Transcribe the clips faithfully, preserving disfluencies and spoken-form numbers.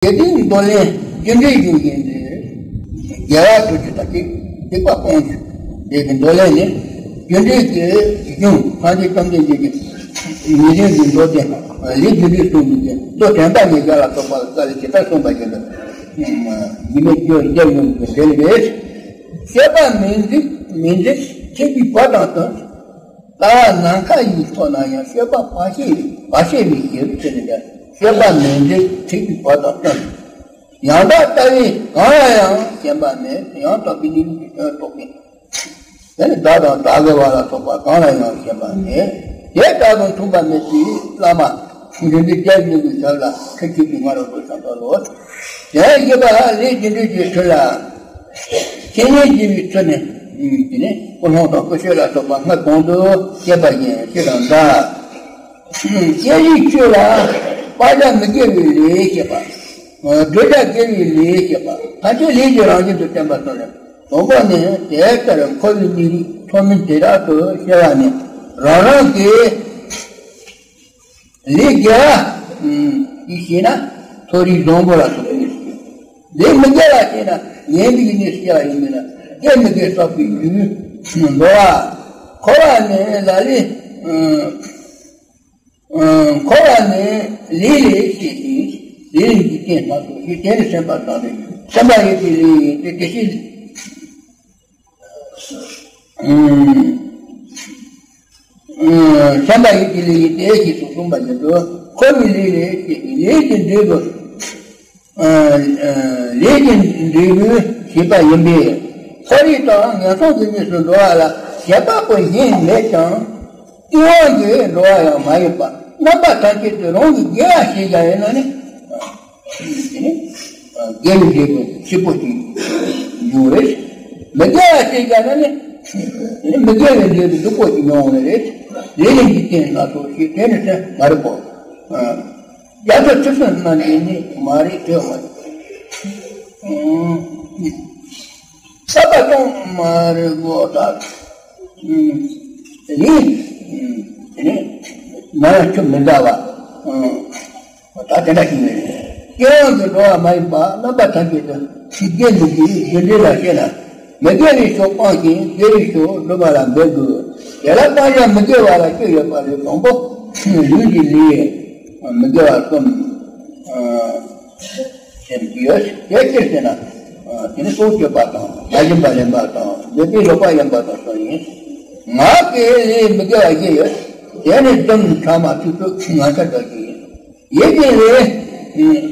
དགེ་སྡིག་འདོར་ལེན་རྒྱུ་འབྲས་གཞུང་ཡིན་ཏེ། དགེ་བ་སྒྲུབ་རྒྱུ་དང་སྡིག་སྡིག་པ་སྤོང་རྒྱུ། དེ་གི་འདོར་ལེན་ནི། རྒྱུ་འབྲས་ཀྱི་གཞུང་སངས་རྒྱས་བཅོམ་ལྡན་འདས་ཀྱིས་ཉེ་རིང་གི་མདོ་སྡེ་ལས་རྒྱུ་འབྲས་གསུངས་པའི་མདོ་དོན་དག་ཉིས་བརྒྱ་ལ་སོགས་པ་ལ་བཀའ་ལས་ཇི་ལྟར་གསུངས་པ་བཞིན་དུ། ཉི་མའི་རྒྱུ་རྒྱབ་ཡོང་གི་འབྲེལ་རེད། སྤྱོད་པ་མི་འགྲིག་མི་འགྲིག་ཐེག་པའི་བར་དང་བསྟུན། ལྟ་བ་ནམ་མཁའ་ཡི་མཐོ་ན་ཡང་། སྤྱོད་པ་བར་ཆད་བར་ཆད་པའི་ཕྱིར་ཟེར་ནས། སྤྱོད་པ་མི་འགྲིག་ཐེག་པའི་བར་དང་བསྟུན། ཡང་དག་ལྟ་བའི་གང་ལ་ཡང་ཞེན་པ་མེད། ཡང་དག་པའི་གནས་ལུགས་ཀྱི་དོན་རྟོགས་པའི། དེ་ནི་བདག་དང་བདག་གི་བ་ལ་སོགས་པ་གང་ལ་ཡང་ཞེན་པ་མེད། དེ་ལྟ་བུ་མཐུན་པ་མེད་པའི་བླ་མ། རྒྱུ་འབྲས་རྒྱལ་བའི་གཞུང་གི་ཞབས་ལ་ཁ་ཁྱེར་གྱི་ང་རང་ཚོ་བསམ་པ་ལོ། དེ་བཞི་པ་ལས་རྒྱུ་འབྲས་ཀྱི་ཚུལ་ལ། ཁྱེད་ཉིད་བགྱི་བའི་ཚུལ་ནི། དེ་ནི་ཀུན་སློང་དང་ཀུན་སྤྱོད་ལ་སོགས་པ་སྔར་གོང་དུ་བཤད་པ་བཞིན་སྤྱི་དང་འདྲ། སྐྱེ་བའི་ཆོས་ལ་བག་ཆགས་མི་དགེ་བའི་ལས་བྱེད་པ། བག་ཆགས་དགེ་བའི་ལས་བྱེད་པ། ཐམས་ཅད་ལས་ཀྱི་རང་བཞིན་དུ་བསྟན་པ་གསུངས་ནས། དང་པོ་ནི་དེ་ལྟར་འཁོར་བའི་གནས་རིགས་མཐོ་དམན་དེ་དག་ཏུ་སྐྱེ་བ་ནི་རང་རང་གི་ལས་དགེ་བ་ཞིག་བྱས་ན་མཐོ་རིས་བཟང་པོ་ལ་སོགས་པའི་གནས་སུ། ལས་མི་དགེ་བ་བྱས་ན་ངན་པའི་གནས་སུ་སྐྱེ་བ་ཡིན་མིན་ལ་དགེ་མི་དགེ་བསགས་པའི་རྒྱུ་འགྲོ་བ། འཁོར་བ་ནི་ལ་ལས། འཁོར་བ་ནི་ལས་ལས་སྐྱེས་ཤིང་། ལས་ལས་འཇིག་རྟེན་སྣ་ཚོགས་ཤིང་། དེ་ནི་སེམས་པ་དང་ནི་སེམས་པ་ཡིན་གྱི་ལས་ཡིན་ཏེ། དེ་བཞིན་སེམས་པ་ཡིན་གྱི་ལས་ཡིན་ཏེ་ཞེས་སོགས་གསུངས་པ་བཞིན་དུ། འཁོར་བའི་ལས་ལས་སྐྱེས་ཤིང་། ལས་ཀྱི་འབྲས་བུ། ལས་ཀྱི་འབྲས་བུ་བྱེད་པ་ཡིན་པས། མཐོ་རིས་དང་ངན་སོང་གི་གནས་སུ་འགྲོ་བ་ལ་བྱེད་པ་པོ་གཞན་མེད་ཀྱང་། སྟེས་དབང་གིས་འགྲོ་བ་ཡང་མ་ཡིན་པ། རྣམ་པ་ཐམས་ཅད་དུ་རང་གི་དགེ་བ་བྱེད་བྱ་ཡིན་ན་ནི། དེ་ནི་དགེ་བའི་འབྲས་བུ་སྐྱིད་པོ་ཅིག་འབྱུང་རེད། མི་དགེ་བ་བྱེད་བྱ་ན་ནི། དེ་ནི་མི་དགེ་བའི་འབྲས་བུ་སྡུག་པོ་ཅིག་མྱོང་བ་རེད། ལས་ལས་འཇིག་རྟེན་སྣ་ཚོགས་ཤིང་། དེ་ནི་སེམས་མ་རིག་པོ། རྒྱ་མཚོ་ཆུ་སྲིན་རྣམས་ཀྱི་ནི་མ་རིག་དོན་མ་རིག། བསགས་པ་གཏོང་མ་རིག་པོ་དག། ཨུམ། དེ་ནི། དེ་ནི། ང་ཡང་ཁྱོད་མི་འདྲ་བ། ཨུམ། ད་དེ་འདྲ་ཞིག་མེད། སྐྱེ་བ་གི་འགྲོ་བ་མ་ཡིན་པ་རྣམ་པ་ཐམས་ཅད་དུ་ཞིག་རྒྱུ་འདི་གི་རྒྱུ་འབྲས་ལ་ཤེས་ན། མི་དགེ་བའི་ཕྱོགས་སྤང་ཞིང་དགེ་བའི་ཕྱོགས་སྒྲུབ་པ་ལ་འབད་དགོས། དེ་ལ་སྤང་བྱ་མི་དགེ་བ་ལ་སྤྱོད་ཡོད་པ་ལས་དང་པོ། ལུས་ཀྱི་ལས། མི་དགེ་བ་གསུམ། ཨ། ཟེར་གྱི་ཡོད། དེ་ཅི་ཟེར་ན། དེ་ནི་སྲོག་གཅོད་པ་དང་། བཀའ་བཞིན་པ་ལེན་པ་དང་། འདོད་པའི་ལོག་པ་ཡིན་པ་དང་སོགས་ཡིན། ངག་གི་ལས་མི་དགེ་བ་བཞི་ཡོད། དེ་ནི་རྫུན་ཕྲ་མ་ཚིག་རྩུབ་ངན་ཚ་དག་བཞི་ཡིན། ཡིད་ཀྱི་ལས་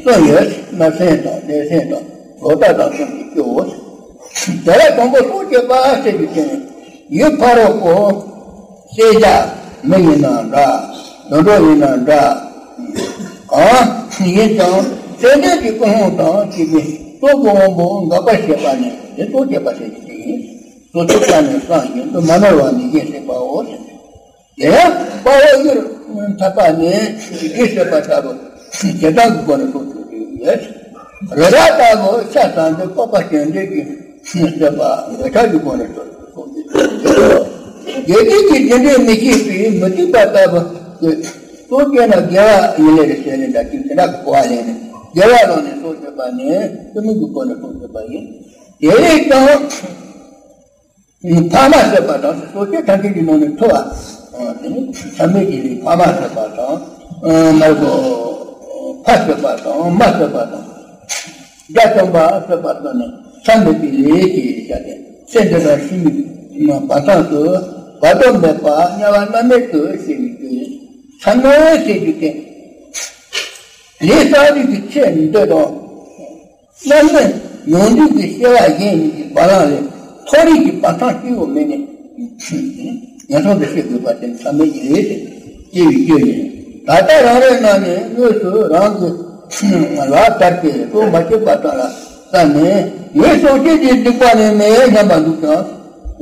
གསུམ་ཡོད། བརྣབ་སེམས་དང་བདེ་སེམས་དང་ལོག་ལྟ་དང་གསུམ་གྱིས་སྐྱོ་བོ། དེ་ལ་དང་པོ་སྲོག་གཅོད་པ་ཟེར་རྒྱུ་དེ་ནི་ཡུལ་ཕ་རོལ་པོ། བསད་བྱ་མི་ཡིན་ན་འདྲ། དུད་འགྲོ་ཡིན་ན་འདྲ། གང་ཡིན་ཀྱང་བསད་བྱ་གི་ཀུན་སློང་དང་བཅས་པའི་སྲོག་གི་དབང་པོ་འགག་པར་བྱེད་པ་ནི་དེ་སྲོག་གཅོད་པ་ཟེར་རྒྱུ་དེ་ཡིན། སྲོག་གཅོད་པ་ནི་བསམ་བཞིན་དུ་མ་ནོར་བ་ནི་གཞན་བསད་པའོ། དེ་ཡང་དཔའ་བོ་ཡུལ་འཐབ་པ་ནི་དེ་བསད་པ་ལྟ་བུ་ཞེ་སྡང་གི་སྒོ་ནས་སྲོག་གཅོད་ཀྱི་ཡོད། རི་རབ་ལྟ་བུ་ཤ་ཟ་འདོད་སྤོབས་པ་ཞན་འདོད་ཀྱིས་བསད་པ་འདོད་ཆགས་ཀྱི་སྒོ་ནས་སྲོག་གཅོད་ཀྱི་ཡོད། དགེ་སྡིག་གི་རྒྱུ་འབྲས་མི་ཤེས་པའི་མུ་སྟེགས་པ་ལྟ་བུ་གིས་སྲོག་གཅོད་ན་དགེ་བ་ཡིན་ལེ་རེ་ཟེར་ནས་འདྲ་ཅིག་དེ་འདྲ་གི་གོ་བ་ལེན་ནས་དགེ་བ་བླངས་ནས་སྲོག་གཅོད་པ་ནི་རྩེད་མོ་གི་སྒོ་ནས་སྲོག་གཅོད་པ་ཡིན། དེ་བས་ཀྱང་། ཕ་མ་བསད་པ་དང་སྲོག་གཅོད་ཐམས་ཅད་ཀྱི་ནང་ནས་ཐོབ་པ། དེ་ནི་མཚམས་མེད་ཀྱི་ལས། ཕ་མ་བསད་པ་དང་། མར་གོ། ཕ་བསད་པ་དང་། མ་བསད་པ་དང་། དགྲ་བཅོམ་པ་བསད་པ་སོགས་ནི་མཚམས་མེད་པའི་ལས་ཀྱི་བྱ་སྟེ། ཚེ་འདི་དང་ཕྱི་མའི་བར་མཚམས་སུ་བར་དོ་མེད་པ་དམྱལ་བ་མནར་མེད་དུ་སྐྱེ་བའི་རྒྱུ་ཡིན། མཚམས་མེད་ཟེར་རྒྱུ་དེ། ལས་བསགས་རིགས་ཀྱི་ཚེ་འདི་དང་། མནར་མེད་མྱོང་འདུས་ཀྱི་སྐྱེ་བ་གཞན་གཉིས་ཀྱི་བར་ལམ་ལས་མཐོ་རིས་ཀྱི་བར་མཚམས་སྐྱེ་བོ་མེད་ནས། ངན་སོང་དུ་སྐྱེ་དགོས་པ་དེ་མཚམས་མེད་ཀྱི་ལས་དེ་སྐྱེ་བའི་རྒྱུ་ཡིན། ད་ལྟ་རང་རེ་རྣམས་ནས་དངོས་སུ་རང་གི་ལག་བསྟར་ཏེ་སྲོག་མ་གཅོད་པ་དག་ལ་བསམས་ནས། ངས་སྲོག་གཅོད་ཀྱི་སྡིག་པ་ནི་མེད་སྙམ་པ་འདུག་ཀྱང་།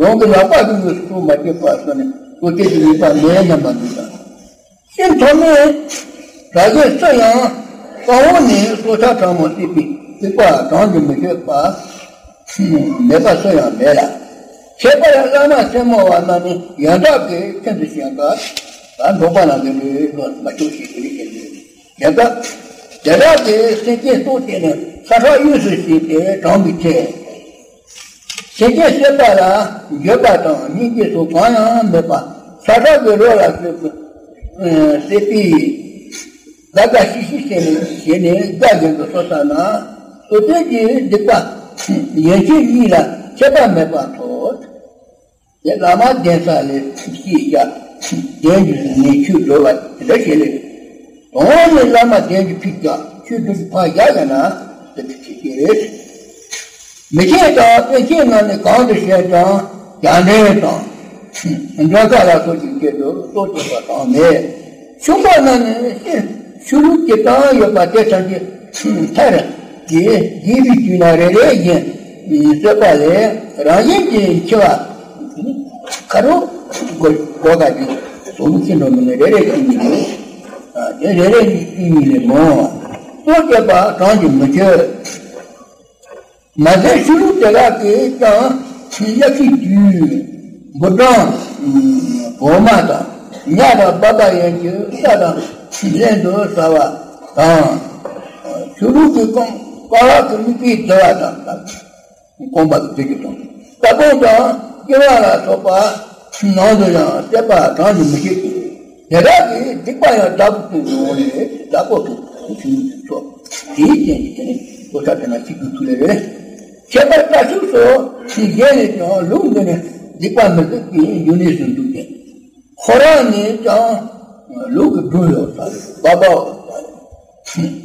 རང་གི་ལག་པ་གིས་དངོས་སུ་སྲོག་མ་གཅོད་པ་སོགས་ནས་སྲོག་གཅོད་ཀྱི་སྡིག་པ་མེད་སྙམ་པ་འདུག་ཀྱང་། ཤིན་ཏུ་མེད། ད་གིན་སུ་ཡང་གང་བོ་ནས་སྲོག་ཆགས་ཕྲ་མོ་བསད་པའི་སྡིག་པ་གྲངས་ཀྱིས་མི་ཆོད་པ་མེད་པ་སུ་ཡང་མེད་ལ། ཁྱད་པར་བླ་མ་སེར་མོ་བ་རྣམས་ནི་ཡོན་བདག་གིས་ཁྱིམ་དུ་བྱོན་སྐབས། ད་འབྲོག་པ་རྣམས་ཀྱིས་ལུས་ལ་མ་ཆོག་ཞེས་ཞུ་རིགས་བྱེད་དུས། དེ་སྐབས་ དེ་དག་གིས་སེམས་ཅན་སྲོག་བཅད་ནས་ས་ཁྲག་གཡོས་སུ་བྱས་ཏེ་དྲངས་པའི་ཚེ། སེམས་ཅན་བསད་པ་ལ་འགྱོད་པ་དང་སྙིང་རྗེ་སོགས་གང་ཡང་མེད་པར་ས་ཁྲག་གི་རོ་ལ་བསྲེགས་པའི་དགའ་དགའ་ཤི་ཤི་བྱས་ནས་བྱས་ནས་དགའ་བཞིན་དུ་གསོལ་བསམ་ན། སོ་སོའི་གི་སྡིག་པ་ཡན་ཆད་གཉིས་ལ་ཆད་པ་མེད་པར་ཐོབ། དེ་བླ་མ་གདན་ས་ལས་ཕྱིས་བཞག་གདན་གྱི་ནས་ཆོས་སྒྲོལ་བ་དེ་འདྲ་བྱེད་ལས། དོན་ནི་བླ་མ་གདན་གྱི་ཕྱིར་བཞག་ཆོས་སྒྲོལ་གྱི་ཕར་བཞག་ཡང་ན་དེ་ཕྱིར་བྱེད་ཀྱི་རེད། མི་ཆེན་དང་དཔོན་ཆེན་རྣམས་ནི་གང་དུ་བྱོན་ཀྱང་རྒྱ་འདྲེ་དང་། མགྲོན་ཁ་ལ་སོགས་ཀྱི་ཆེད་དུ་གཙོ་བྱེད་པ་དང་མེད། ཆུང་པ་རྣམས་ནི་ཤེས་ཆུ་ལུག་ཅི་ཙམ་ཡོད་པ་དེ་ཐམས་ཅད་མཐར་གྱིས་རྒྱས་པའི་དུས་ན་རེ་རེ་བཞིན་གསོད་པ་ལས་རང་བཞིན་གྱིས་འཆི་བ་ཁ་རོག་གོ་གོ་ག་གི་སོ་ལུག་ཅི་འགྲོ་མི་ནི་རེ་རེ་གཅིག་ཉིད་ལས། དེ་རེ་རེ་གཅིག་ཉིད་ལས་མོ། གཙོ་བྱེད་པ་གྲངས་ཀྱིས་མི་ཆོད། མ་ཟད་ཆུ་ལུག་དེ་དག་གིས་ཀྱང་ཆུའི་གཡག་ཁའི་དུས། འབུ་སྦྲང་། བོ་མ་དང་ཉ་དང་སྦལ་པ་ཡན་ཆོད་ས་དང་ལྷན་དུ་ཟ་བ་དང་། ཆུ་ལུག་གི་རྐང་རྐང་ལག་གི་མིག་དཔེ་བསྡུ་བ་དང་། རྐང་པ་གི་བསྡུ་རྒྱུ་དང་། རྟ་གོང་དང་སྐྱེ་བ་ལ་སོགས་པ་ནང་དུ་ཡང་བསད་པ་གྲངས་ཀྱིས་མི་ཆོད་ཅིང་། དེ་དག་གིས་སྡིག་པ་ཡང་བདག་པོ་དུ་མྱོང་ནས་བདག་པོ་དུ་ཆུང་དུ་ཆོག་དེའི་རྐྱེན་གྱིས་དེ་ནི་སོ་ཐར་དེ་ན་གཅིག་ཏུ་ཐུག་ལེ་རེད། ཁྱད་པར་རྟ་ཕྱུགས་སོགས་ཀྱི་ཞལ་ནས་ཀྱང་ལུག་འདི་ནི་སྡིག་པ་མི་བདག་པའི་ཡུལ་ནས་སུ་འདུག་སྟེ། ཁོ་རང་ནས་ཀྱང་ལུག་གི་སྦྲུལ་ཡོད་ས་རེད། སྦལ་པ་ཡོད་ས་རེད།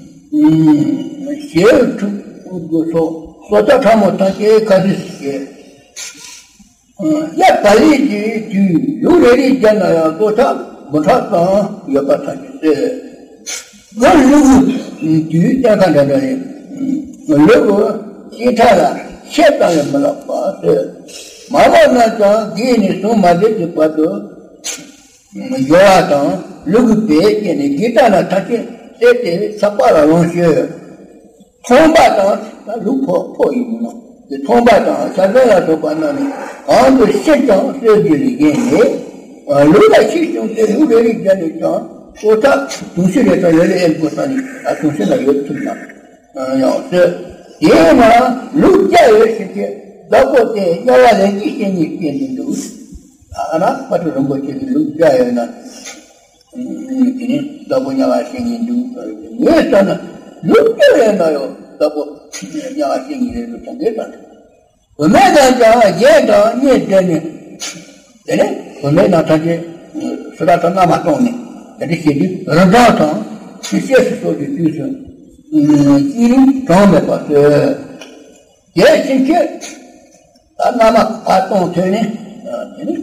ཞལ་འཁྲུགས་སོགས་སོ་ཐར་ཕྲ་མོ་ཐམས་ཅད་ཁ་ཟས་སུ་བྱེད། གཡག་བལ་ལས་ཀྱི་དུས་ལུག་རེ་རེའི་རྒྱབ་ན་ཡང་སོ་ཐར་འབུམ་ཕྲག་ཙམ་ཡོད་པ་ཐམས་ཅད་གསོད། སྒོ་ལུག་གི་དུས་སྟོན་ཁ་འདྲ་འདྲ་ཡིན། ལུག་གི་ཤེས་ཁྲ་ལ་ཤེས་ཙམ་ཡང་མི་ལོག་པར་གསོད། མ་མོ་རྣམས་ཀྱང་བགོས་ནས་ཟུངས་མ་ཟད་ཀྱི་བར་དུ་འགྱོ་བ་དང་ལུག་གི་བལ་བཅད་ནས་བགོས་བཏང་ན་ཐམས་ཅད་བསད་དེ་ཚགས་པར་ལོངས་སྤྱོད། མཐོང་པ་དང་ལུག་ཕོག་ཕོག་ཡིན་ནོ། དེ་མཐོང་པ་དང་ཤ་ཟན་ལ་སོགས་པ་རྣམས་ནི་གང་དུ་ཤི་ཀྱང་གསོད་རྒྱུ་ལས་གཞན་མེད། ལུག་ལ་ཤི་བྱུང་ཚེ་ལུག་རེ་རེའི་རྒྱབ་ནས་ཀྱང་སོ་ཐར་དུང་ཕྱུར་རེ་དང་ཡོ་ལེ་ཨེ་མགོ་ས་ནས་ད་དུང་ཕྱུར་ལ་ཡོད་ཐུབ་ན་ཡང་གསོད། དེས་ན་ལུག་བརྒྱ་ཡོད་ཕྱིན་ཆད་བདག་པོ་དེ་དམྱལ་བ་ལན་གཅིག་སྐྱེ་ནས་སྐྱེ་མི་འདུག་ཨ་ན་དཔལ་སྤྲུལ་རིན་པོ་ཆེ་གི་ལུག་བརྒྱ་ཡོད་ན། དེ་ནས་བདག་པོ་དམྱལ་བ་ཤི་ནས་འདུག་ངས་ལྟ་ན་ལུག་སྐྱོ་བའི་ན་ཡང་བདག་པོ་དམྱལ་བ་ཤི་ནས་རེད་འདུག་དེ་འདྲའི་ལྟ་འདུག་བུད་མེད་དང་ཀྱང་གཞན་དང་གཉེན་བསྡད་ནས། དེ་ནས་བུད་མེད་རྣམས་ཐམས་ཅད་སུ་ར་ཐ་མནའ་མ་བསྐྱངས་ནས་དེ་འདྲ་བྱེད་དུས་རི་བྲག་དང་ཤེལ་སི་སོགས་ཀྱི་དུས་སུ་སྐྱིད་རིམ་གྲངས་མེད་པ་གསོལ། དེ་ཕྱིན་ཆད། ད་མནའ་མ་ཕར་གཏོང་ཐོན་ནས། དེ་ནི་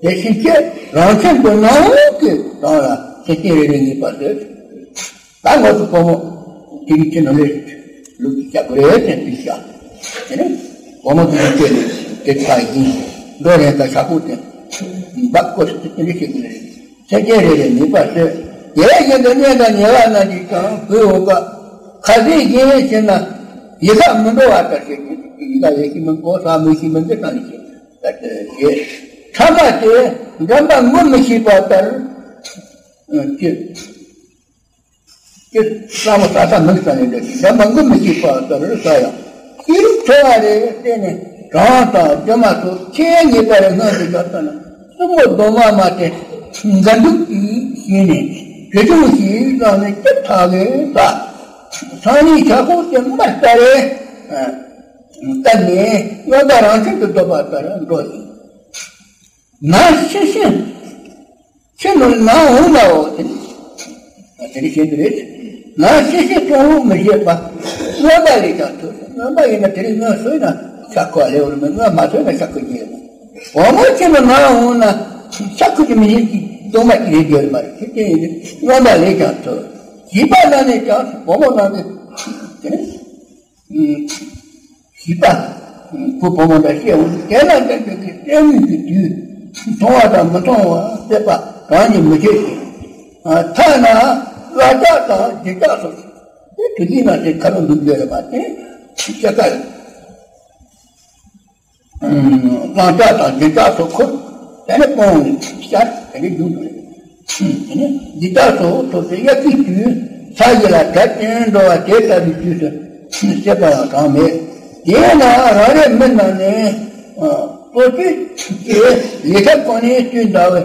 དེ་ཕྱིན་ཆད་རང་ཁྱིམ་དུ་ནང་གི་རང་ལ་ཚེ་སྐྱེལ་རེ་རེ་ངེས་པར་ཟེར། ད་ང་ཚོ་བུ་མོ་དེ་རིང་ཁྱེད་རྣམས་ལས་ལུག་ཅིག་བཅའ་དགོས་རེད་ཟེར་དུས་བཞག་དེ་ནི་བུ་མོ་དེ་རིང་ཁྱེད་ལས་དེ་ཚ་ཡིན་འགྲོ་རན་ཁ་ཤ་ཁུག་དེ་འབག་བསྐོར་ཟེར་དེ་འདྲ་བྱེད་དགོས་རེད། ཚེ་སྐྱེལ་རེ་རེ་ངེས་པར་ཟེར། དེ་བཞིན་དུ་གཉེན་དང་ཉེ་བ་རྣམས་ཀྱིས་ཀྱང་བུའི་འོ་སྐལ་ཁ་ཟས་གཞན་བྱིན་ན་ཡི་དྭགས་མི་འགྲོ་བ་ལྟར་བྱེད་ཀྱི། ཡི་དྭགས་ཡེ་ཤེས་མི་འགྲོ་ས་མི་ཤེས་མི་འདི་ལྟ་ནི་བྱེད་ལྟར་བྱེད། ཕྲ་མ་སྟེ་འགྲམ་པ་ངོ་མི་ཤེས་པ་ལྟར་ཅི་ཅི་བསམ་བློ་ས་ས་མི་ས་ནས་འདྲ་ཞིག་འགྲམ་པ་ངོ་མི་ཤེས་པ་ལྟར་ས་ཡང་ཤེས་རིག་འཚོ་བ་རེ་བརྟེན་ནས་གྲང་དང་སྒྱུ་མ་སོགས་ཆེས་ཉེས་པ་རེ་སྔོན་དུ་བརྒྱབ་ཙམ་ན་གསུམ་པོ་སྡོམ་པ་མ་སྟེ་འགལ་འདུ་གིས་ཞེན་ནས་གྲི་ཆུང་ཞིག་བླངས་ནས་ཅི་ཐག་གིས་ད་སང་ཉིན་ཇ་ཁོག་དེ་མར་ལྟ་རེ། བཏབ་ནས་རྔོན་པ་རང་བཞིན་དུ་སྡོད་པ་ལྟར་འགྲོ་ཞིང་། ནང་ཤི་ཤི་ཕྱི་ནང་ནང་འོང་ལའོ་དེ་ནི། དེ་ནི་ཤེས་འདི་རེད། ནང་ཤི་ཤི་གཏོང་ལུགས་མི་ཤེས་པ། རྔོན་པ་ལས་ཀྱང་ཐུབ། རྔོན་པ་ཡིན་ན་དེ་རིང་རྔོན་སོས་ན་ཤ་ཁུ་ལེ་འོར་མི་རྔོན་མ་སོས་ན་ཤ་ཁུ་རྒྱས་ཡོད། བུ་མོ་ཁྱེད་ནི་ནང་འོང་ན་ཤ་ཁུ་གི་མི་ཤེས་ཀྱི་གཏོང་མ་ཀྱི་རེད་རྒྱས་མ་རེད། དེ་ཡིན་དུས་རྔོན་པ་ལས་ཀྱང་ཐུབ། བྱིས་པ་ན་ནས་ཀྱང་བུ་མོ་ནང་ནས་དེ་ནི། བྱིས་པ། བུ་བུ་མོ་འདྲ་ཤེས་འོང་དེ་ལ་ལྟ་རྒྱུ་གི་ལྟད་མོ་གི་དུས། མཐོང་བ་དང་མི་མཐོང་བ་སྲེད་པ་གང་ཡང་མི་བྱེད་ཅིང་། ཐ་ན་བླ་ལྕགས་དང་སྦྱིན་སྟག་སོགས་དེ་དུས་ནི་ན་དེ་ཁ་ལོ་འདུག་རྒྱུ་ཡོད་པ་དེ་ཤ་ཁ་ཡིན། བླ་ལྕགས་དང་སྦྱིན་སྟག་སོགས་ཁོ་དེ་ནི་སྤོང་ཤར་དེ་ནི་རྒྱུ་འདུག་རེད། དེ་ནི་སྦྱིན་སྟག་སོགས་ཐོབ་སྟེ་གཡག་གི་དུས། ས་གཞི་ལ་དྲོད་ཅན་འགྲོ་བ་དེ་ལྟ་བུའི་དུས་སུ་སྲེད་པ་ཡང་གྲངས་མེད། དེས་ན་རང་རེའི་མི་རྣམས་ནི་གཙོ་ཆེ་གི་ལས་ཐབས་གང་ནས་བསྟུན་འདྲ་བའི་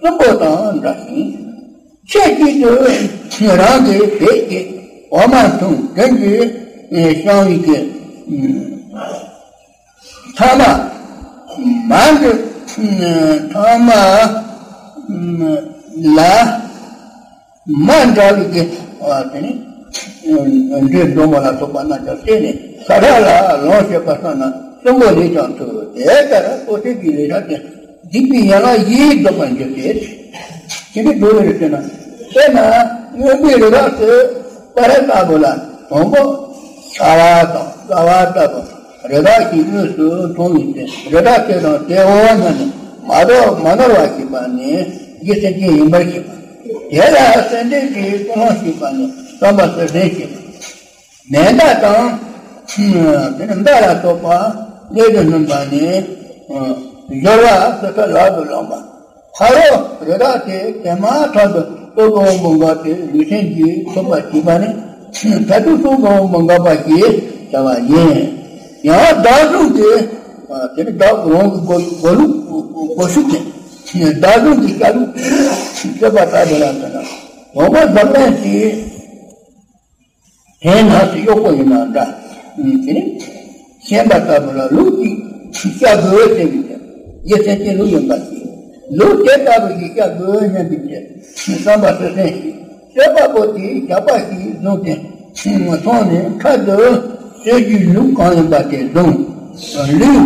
གསུམ་པོ་དང་འདྲ་ཞིང་། ཆེས་སྐྱིད་དུ་རང་གི་བེད་ཀྱི་འོ་མ་འཐུང་དོན་གྱི་བཤང་བའི་གི་ཐ་མ་མ་འདྲ་ཐ་མ་ལ་མ་འདྲ་བའི་གི་དེ་ནི་འདྲེ་འགྲོ་མ་ལ་སོགས་པ་རྣམས་ཀྱང་བསྟན་ནས་ས་ཁྲ་ལ་ལོངས་སྤྱོད་པ་བསམ་ན་གསུམ་པོ་ལས་ཀྱང་ཐུབ། དེ་ལྟར་གཙོ་ཆེ་གི་ལས་ཐབས་དེ། སྡིག་པའི་ཡན་ལག་བཞིས་བཟློག་པར་འགྱུར་ཏེ། ཅི་སྟེ་བཟློག་པར་ཟེར་ན། དཔེར་ན་རྔོན་པའི་རི་དྭགས་སུ་སྤར་ལྟ་བུ་ལ་དང་པོ་ཚ་བ་དང་ཟ་བ་ལྟ་བུ་རི་དྭགས་ཀྱིས་དངོས་སུ་མཐོང་བའི་ཚེ་རི་དྭགས་དེ་དང་དེའི་འོ་བ་རྣམས་ནི་མ་ནོར་མ་ནོར་བར་ཤེས་པ་ནི་རྒྱུ་མཚན་ཅན་ཡིན་པར་ཤེས་པ། དེ་ལ་སེམས་ཅན་གྱི་ཀུན་སློང་ཤེས་པ་ནི་བསམ་པ་གསལ་སེམས་ཤེས་པ། མེ་མདའ་དང་། དེ་ནི་མདའ་ལ་སོགས་པ་སླད་དུ་སྣུན་པ་ནི། སྦྱོར་བ་སོ་སོ་ལག་ཏུ་བླངས་པ། ཕ་རོལ་རི་དྭགས་དེ་དེ་མ་ཐག་ཏུ་སྲོག་གི་དབང་པོ་འགགས་ཏེ་ལུས་སེམས་ཀྱིས་ཐུབ་པར་བྱེད་པ་ནི། མཐར་ཐུག་སྲོག་གི་དབང་པོ་འགགས་པ་ཞེས་བྱ་བ་ཡིན། ཡང་བདག་བཟུང་གི། དེ་ནི་བདག་རང་གི་སྒོ་སྒོ་ལུགས་སྒོ་ཕྱུགས་ཀྱི། བདག་བཟུང་གི་བྱ་ལུགས་སྤྱོད་པ་ལྟ་བུ་ལ་མཚོན་ན། དང་པོ་བཟང་ངན་གྱི། དེ་ནང་དུ་གཡོག་པོ་ཡིན་ན་འདྲ། དེ་ནི་ཤན་པ་ལྟ་བུ་ལ་ལུག་ཅིག་བཤའ་དགོས་ཟེར་བའི་ཚེ། རྒྱུ་མཚན་ཅན་ལུག་ཡིན་པ་ཞིག་ལུག་དེ་ལྟ་བུ་ཞིག་བཤའ་དགོས་སྙམ་པའི་ཚེ། བསམ་པ་གསལ་སེམས་ཤིག་སྤྱོད་པ་པོ་དེས་ཞགས་པ་ཞིག་བཟུང་སྟེ། སོང་ནས་ཁ་དུ་གསོད་རྒྱུའི་ལུག་གང་ཡིན་པ་དེ་བཟུང་། ལུས་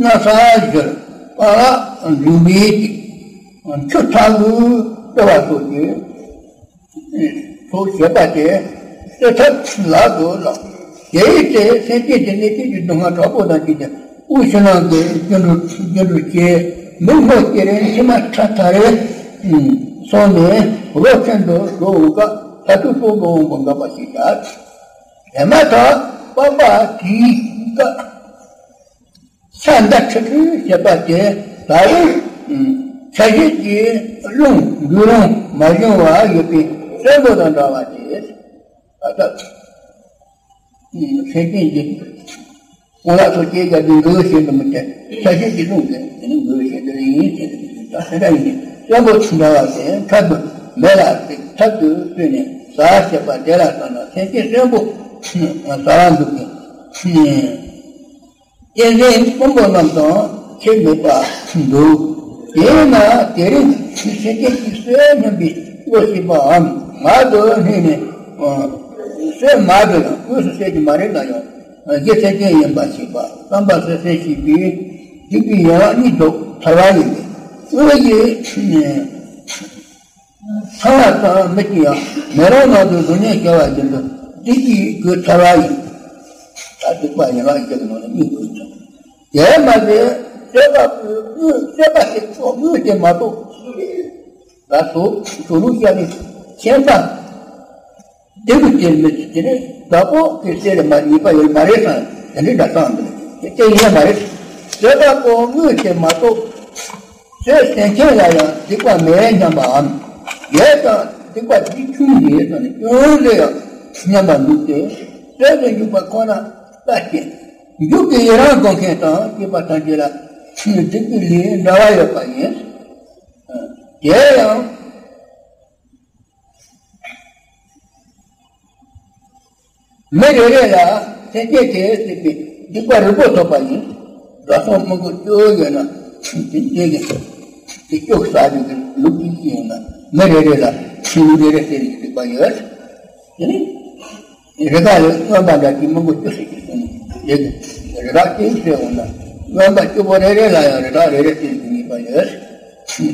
ན་ས་བཞུར་པ་ལ་འཇུག་པའི་ཚེ། ཆུ་ཚ་བོའི་ལྟོ་བ་སོགས་ཀྱི། ཚོགས་བྱེད་པ་སྟེ། སྲེད་ཐབས་ལག་ཏུ་བླངས། དེའི་ཚེ་སེམས་ཅན་དེ་ནི་གཏི་མུག་གི་སྡུག་བསྔལ་དྲག་པོ་དང་བཅས་ཏེ་དབུགས་ཕྱི་ནང་གི་རྒྱུ་འགྲུལ་རྒྱུ་འགྲུལ་སྐྱེ། མིག་སྔོ་སྐྱེ་རེ་མཆི་མ་ཁྲག་ཐར་རེ། སོང་ནས་རོ་ཁྱོན་དུ་འགྲོ་འོང་སྐབས་མཐར་ཐུག་སྲོག་གི་དབང་པོ་འགགས་པ་ཞིག་བྱ། དེ་མ་ཐག་པགས་པ་དེའི་སྐབས། ས་མདའ་ཁྲི་ཁྲི་བྱེད་པ་དེ་ད་རུང་ཆ་ཤས་ཀྱི་རླུང་འགུལ་རུང་མ་བྱུང་བ་ཡོད་པའི་གསོན་པོ་དང་འདྲ་བ་དེ། ད་ལྟ་སེམས་ཅན་གྱི་གོང་ལ་སོགས་སྐྱེ་རྒྱལ་པོའི་འགུལ་བྱེད་དུ་མི་བྱེད། ཆ་ཤས་ཀྱི་རླུང་དེ་དེ་ནི་འགུལ་བྱེད་དུ་ཡིན་ཟེར་དུ་མི་འདུག་ད་དེ་འདྲ་ཡིན་གསོན་པོ་འདྲ་བ་དེ་མཐར་ཐུག་མེ་ལ་ཐག་ཏུ་ཆུད་ནས་ཟ་བྱེད་པ་དེ་ལ་ལྟ་ན་སེམས་ཅན་གསོན་པོ་ཟ་བ་འདུག་གི། གཅན་གཟན་གསུམ་པོ་རྣམས་དང་ཁྱད་མེད་པར་འདུག་དེས་ན་དེ་རིང་སེམས་ཅན་གྱི་གསོད་སྙམ་པའི་བློ་སྐྱེས་པའམ་ངལ་དུ་ལྷུང་ནས་གསོད་མ་དགོས་ན་དངོས་སུ་གསོད་ཀྱི་མ་རེད་ན་ཡང་རྒྱུ་མཚན་ཅན་ཡིན་པ་ཤེས་པ་བསམ་པ་གསལ་སེམས་ཤེས་པས་སྡིག་པའི་ཡན་ལག་གཉིས་བཟློག་ཐར་བ་ཡིན་པས་དངོས་ཀྱི་ཚང་བ་དང་མི་གཅིག་ཡང་མེ་ལོང་ནང་དུ་གཟུགས་བརྙན་ཤར་བ་བཞིན་དུ་སྡིག་པའི་རྒྱུ་ཐར་བ་ཡིན། ད་སྡིག་པ་ཡན་ལག་བརྒྱད་ཀྱི་ནང་ནས་གཉིས་དགོས་ཀྱང་། དེར་མ་ཟད་སྤྱོད་པ་པོའི་དངོས་སྤྱོད་པ་ཞིག་ཐོག་དངོས་དེ་མ་གཏོགས། ད་སོ་སོ་ལུགས་བཤད་ནས་ཁྱད་མཚར། སྡིག་པའི་རྐྱེན་མི་ཚུལ་དེ་ནི་བདག་པོ་གི་སེལ་མ་ཉེས་པ་ཡོད་མ་རེད་དང་དེ་འདྲའི་འདྲ་སྟངས་འདི་དེ་ཡིན་མ་རེད། སྤྱོད་པ་པོ་དངོས་དེ་མ་གཏོགས། ཚེ་སེམས་ཅན་ལ་ཡང་སྡིག་པ་མེད་སྙམ་པའམ། ཡོད་ཀྱང་སྡིག་པ་འདི་ཆུང་ཡོད་ཙང་ནི་སྐྱོན་རེ་ཡང་སྙམ་པ་འདུག་སྟེ། བསོད་དུ་འཇུག་པ་ཁོ་ན་ལྟ་སྟེ། འཇུག་གི་ཡི་རང་སྒོམ་མཁན་དང་སྐྱེས་པ་ཐམས་ཅད་ལ་སྡིག་པའི་ལས་འདྲ་བ་ཡོད་པ་ཡིན། དེ་ཡང་། མི་རེ་རེ་ལ་སེམས་ཅན་དེས་བསགས་པའི་སྡིག་པ་རིལ་པོ་ཐོབ་པ་ཡིན། བཟའ་ཚང་མང་པོ་སྐྱོ་ཡོད་ན་དེ་འདྲའི་དེ་སྐྱོ་ཟ་རྒྱུ་གི་ལུགས་ཅིག་ཡིན་ན་མི་རེ་རེ་ལ་ཆོས་ལུགས་རེ་རེ་སེལ་བའི་སྡིག་པ་ཡོད། དེ་ནི་རི་དྭགས་ལས་རྔོན་པ་འདྲ་གྱི་མང་པོ་སྐྱོ་ཟེར་གྱི་སོང་རེད། རི་དྭགས་སྐྱེ་ཟེར་འོང་ན་རྔོན་པ་སྐྱོ་པོ་རེ་རེ་ལ་ཡང་རི་དྭགས་རེ་རེ་སེལ་གྱི་ནུས་པ་ཡོད།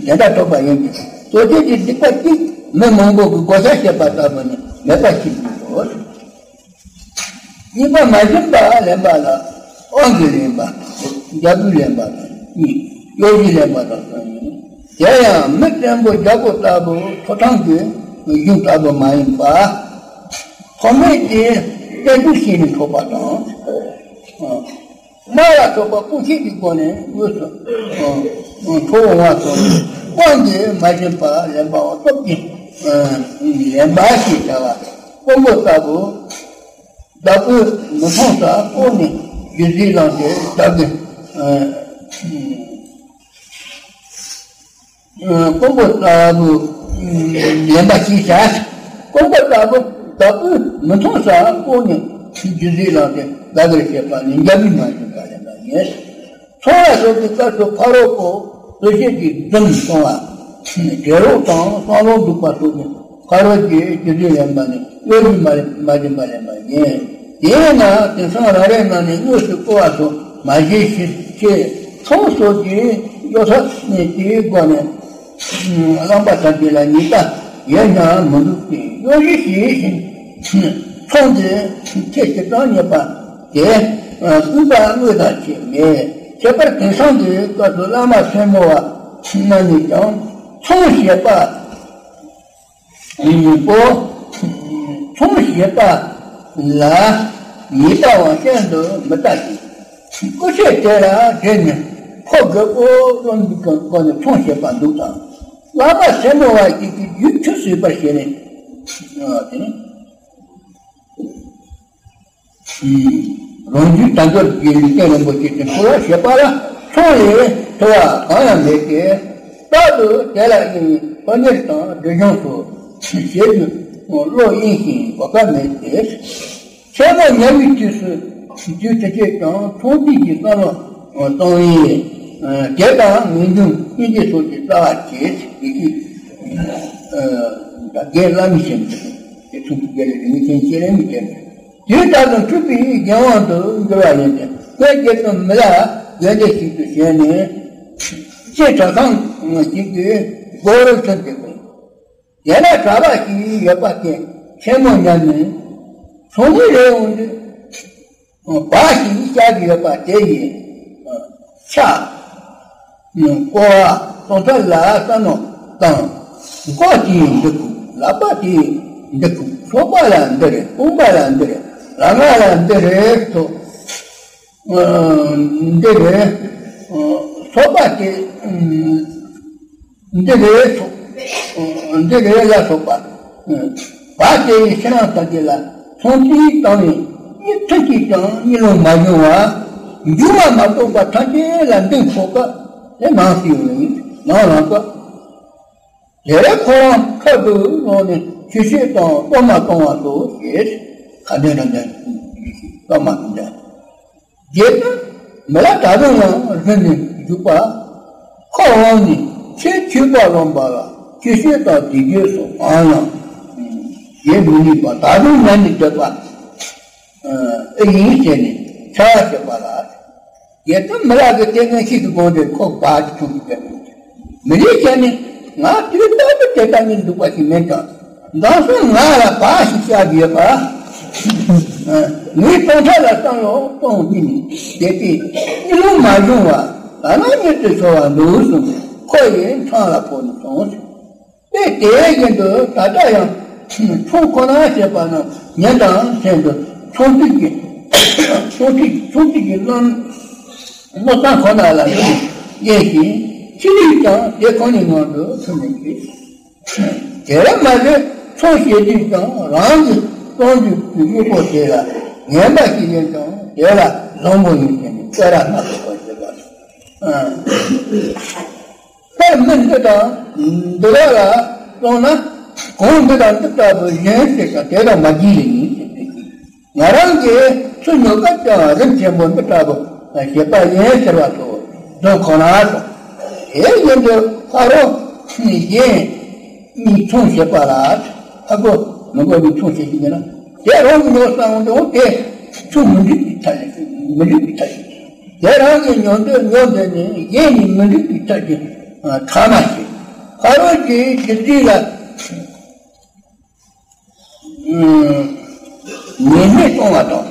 དེ་འདྲ་ཐོབ་པ་ཡིན་གྱི། གཙོ་ཆེ་གི་སྡིག་པ་གཅིག་མི་མང་པོ་གི་བགོ་བཤའ་བྱེད་པ་ལྟ་བུ་ནི་མེད་པ་ཞིག་ཡིན་ནོ། གཉིས་པ་མ་བྱིན་པ་ལེན་པ་ལ་དབང་གིས་ལེན་པ། རྒྱལ་པོས་ལེན་པ་དང་གཉིས། གཡོ་སྒྱུས་ལེན་པ་དང་གསུམ་ཡིན། དེ་ཡང་མི་བཙན་པོ་རྒྱལ་པོ་ལྟ་བུ་ཐོབ་ཐང་གི་གཞུང་ལྟ་བུ་མ་ཡིན་པ། ཐོགས་མེད་ཀྱི་བསྟན་སྲུང་བྱས་ནས་འཕྲོག་པ་དང་། དམག་ལ་སོགས་པ་དཔུང་ཤེད་ཀྱི་སྒོ་ནས་དངོས་སུ་འཕྲོག་འོང་བ་སོགས་དབང་གིས་མ་བྱིན་པ་ལེན་པའམ་སྟོབས་ཀྱིས་ ལེན་པ་ཞེས་བྱ་བ་སྤོམ་པོ་ལྟ་བུ། བདག་པོས་མི་མཐོང་སར་སྤོས་ནས་རྒྱུ་རྫས་བླངས་ཏེ་བདག་གི་སྤོམ་པོ་ལྟ་བུ་ལེན་པ་ཞེས་བྱ། སྤོམ་པོ་ལྟ་བུ་བདག་པོས་མི་མཐོང་སར་སྤོས་ནས་རྒྱུ་རྫས་བླངས་ཏེ་བདག་གིར་བྱེད་པ་ནི་འཇའ་མིན་མ་ཡིན་པ་ལེན་པ་ཡིན། ཚོང་ལ་སོགས་པའི་སྐབས་སུ་ཕ་རོལ་པོ་གསོད་བྱེད་ཀྱི་སྡུམ་གཏོང་བ། དྲེད་རོགས་དང་སྲང་ལོ་འདུག་པ་སོགས་ཀྱི་ཕ་རོལ་གྱི་རྒྱུ་རྫས་ལེན་པ་ནི་དངོས་གཞི་མ་མ་བྱིན་པ་ལེན་པ་ཡིན། དེས་ན་དེང་སང་རང་རེའི་ནང་ནས་དངོས་སུ་བསྐོ་བ་སོགས་མ་བྱེད་ཕྱིར་ཆེད་ཚོང་སོགས་ཀྱི་གཡོ་ཐབས་ནས་དེའི་སྒོ་ནས་བླངས་པ་ཐམས་ཅད་ལ་ཉེས་པ་ཡོད་སྙམ་མི་འདུག་སྟེ། གཡོ་སྒྱུ་ཞེས་བཞིན་ཚོང་དེ་ཁྱེད་ཀྱི་གྲངས་རྙེད་པ། དེ་ལྟ་བུའི་བཀོད་པ་དངོས་དང་ཁྱད་མེད། ཁྱད་པར་དེང་སང་གི་སྐབས་སུ་བླ་མ་སེར་མོ་བ་རྣམས་ནས་ཀྱང་ཚོང་བྱེད་པ་པོ། ཚོང་བྱེད་པ་ལ་ཉེས་པའང་ཤིན་ཏུ་མི་ལྟ་ཞིང་། སྐུ་ཆས་དེ་ལ་དྲིལ་ནས་ཕོ་རྒོད་པོ་རློམ་པའི་སྒོ་ནས་ཚོང་བྱེད་པ་འདུག་དང་། བླ་མ་སེར་མོ་བ་ཞིག་གིས་རྒྱུ་ཁྱུ་ཟོས་པར་བྱས་ནས། དེ་ནི། རང་རྒྱུད་དལ་འབྱོར་གྱི་ལུས་རྟེན་རིན་པོ་ཆེ་དེ་འཕྲོག་པར་བྱེད་པ་ལ་ཚོང་ལས་ཐུ་བ་གང་ཡང་མེད་དེ། རྟག་ཏུ་དེ་ལ་གཡེང་བའི་ཕོ་ཉ་དང་འབྲི་གཞོང་སོགས་བྱེད་དུ་བློ་གཡེང་ཞིང་གོ་སྐབས་མེད་དེ། མཚན་མོ་ཉལ་བའི་དུས་སུ་རྒྱུ་དེ་ཚོས་ཀྱང་ཚོང་དུས་ཀྱི་བསམ་བློ་གཏོང་བས། དེ་དང་ངེས་འབྱུང་སྙིང་རྗེ་སོགས་ཀྱི་རྩ་བ་བྱེད་ཀྱི། རྒན་བླ་མའི་ཞལ་ནས། དེ་ཚོ་གི་རྒྱལ་ལ་རིན་ཆེན་ཤེས་རབ་མི་སྟེར། དུས་རྟག་ཏུ་འཁྲུལ་པའི་རྒྱལ་དབང་དུ་འགྱུར་བ་ཡིན་ཏེ། ཁོས་རྒྱལ་པོ་མི་ལ་ཡོན་ཏན་ཞིག་ཏུ་བྱས་ནས། ལྕེ་བྲག་ཁང་ཞིག་གི་སྒོ་རུ་ཚུད་དེ། དེ་ན་གྲྭ་པ་ཞིག་ཡོད་པ་དེ་མཚན་མོ་ཉལ་ནས་ཚོང་གཉེར་རེ་འོང་དུས། བ་ཞིག་བཞག་ཡོད་པ་དེ་ཡི་ཆ། ཀོ་བ་སོང་ཐལ་ལ་ས་ནོ་དང་། མགོ་དེའི་འདི་ཁུག་ལག་པ་དེའི་འདི་ཁུག་ཚོགས་པ་ལ་འདི་རེད། དཔུང་པ་ལ་འདི་རེད། ལག་ང་ལ་འདི་རེད་སོགས། འདི་རེད། ཚོགས་པ་དེ་འདི་རེད་སོགས། འདི་རེད་ལ་སོགས་པ། བ་དེ་ཡི་ཕྱི་ནང་ཐམས་ཅད་ལ་ཚོང་རྩིས་བཏང་ནས་གཉིད་ཐུབ་ཀྱིས་ཀྱང་གཉིད་ལོག་མ་བྱུང་བ། འགྱུར་བ་མ་གཏོགས་པ་ཐམས་ཅད་ལ་འདི་ཁོག་པ་དེ་ནང་སྲིད་ཡོང་ནས་ནང་རང་པ། དེར་ཁོ་རང་ཁ་དུ་བླངས་ནས་ཆུ་ཤེལ་དང་གཏོར་མ་གཏོང་བ་སོགས་བྱས། ཁ་འདོན་རང་འདོན་གཏོར་མ་འདོན། རྗེས་སུ་མི་ལ་ད་དུང་ཡང་རིམ་ནས་འཇུག་པ། ཁོ་འོངས་ནས་ཆེས་མཆོད་པ་ལོན་པ་ལ་ཆུ་ཤེལ་དང་དེ་རྒྱུ་སོགས་གང་ཡང་བྱེད་མི་ནུས་པ་ད་དུང་ཉལ་ནས་སྡོད་པ་ཨེ་ཡིན་ཟེར་ནས་ཆ་བ་བྱེད་པ་ལ། རྗེས་སུ་མི་ལ་གི་ལྟས་ངན་ཤིན་ཏུ་དགོངས་ཏེ་ཁོ་བག་ཅིག་ཐུག་གི་བསྡད། མི་ལུས་བྱས་ནས་ང་དུས་རྟག་ཏུ་དེ་ལྟ་ཉིད་འདུག་པ་ཞིག་མེད་ཀྱང་། མདང་སང་ང་ལ་བག་ཞིག་བཞག་ཡོད་པ། ངའི་སྟོང་ཕྲག་ལ་བསམ་བློ་གཏོང་ནས་བསྡད་པས་གཉིད་ལོག་མ་བྱུང་བ་ད་ནང་གཉིད་དུ་ཤོར་བ་འདུག་གསུངས་ནས་ཁོ་ཡི་ཕྲང་ལ་ཕོག་ནས་སོང་། དེ་དེ་བཞིན་དུ་ད་ལྟ་ཡང་ཚོང་ཁོ་ན་བྱེད་པ་རྣམས་ཉིན་དང་མཚན་དུ་ཚོང་དུས་ཀྱི་ཚོང་དུས་ཚོང་དུས་ཀྱི་བློ་བློ་བཟང་ཁོ་ན་ལ་དབྱེ་ཞིང་ཕྱི་ལུས་ཀྱང་དེ་ཁོ་ནའི་ངང་དུ་ཚུད་ནས་ཀྱི། དེར་མ་ཟད་ཚོང་བྱེད་དུས་ཀྱང་རང་གི་གཏོང་རྒྱུ་གི་དངོས་པོ་དེ་ལ་ངན་པ་ཞིག་ཡིན་ཀྱང་དེ་ལ་བཟང་པོ་ཡིན་ཟེར་ནས་བསྐྱར་མ་ཐོབ་པར་བྱེད་པ། དཔེར་མི་འདི་དང་འདི་དག་ལ་སོང་ན་གང་འདི་དང་འདི་ལྟ་བུ་གཞན་ཞིག་དང་དེ་དང་མ་བགྱིས་ལེ་ཡིན་ཟེར་ཏེ། ང་རང་གིས་ཚུར་ཉོ་སྐབས་ཀྱང་རིན་ཆེན་པོ་འདི་ལྟ་བུ་བྱེད་པ་ཡིན་ཟེར་བ་སོགས་འདོན་ཁོ་ན་སོང་། དེ་བཞིན་དུ་ཕ་རོལ་གཞན་གཉིས་ཚོང་བྱེད་པ་ལ་ཕ་རོལ་མི་རྒོད་པའི་ཚོང་བྱེད་ཀྱི་ཡིན་ན་དེ་རང་གིས་ཉོ་བསམ་འོང་དེ་ཚུར་མི་འགྲིག་པའི་ཐབས་ལ་མི་འགྲིག་པའི་ཐབས་ཤིག་དེ་རང་གིས་ཉོ་འདོད་ཉོ་འདོད་ནས་གཞན་གཉིས་མི་འགྲིག་པའི་ཐབས་ཀྱི་ཁ་མ་ཤེས། ཕ་རོལ་གྱི་རྒྱུ་རྫས་ལ། ཉེས་མེད་གཏོང་བ་དང་།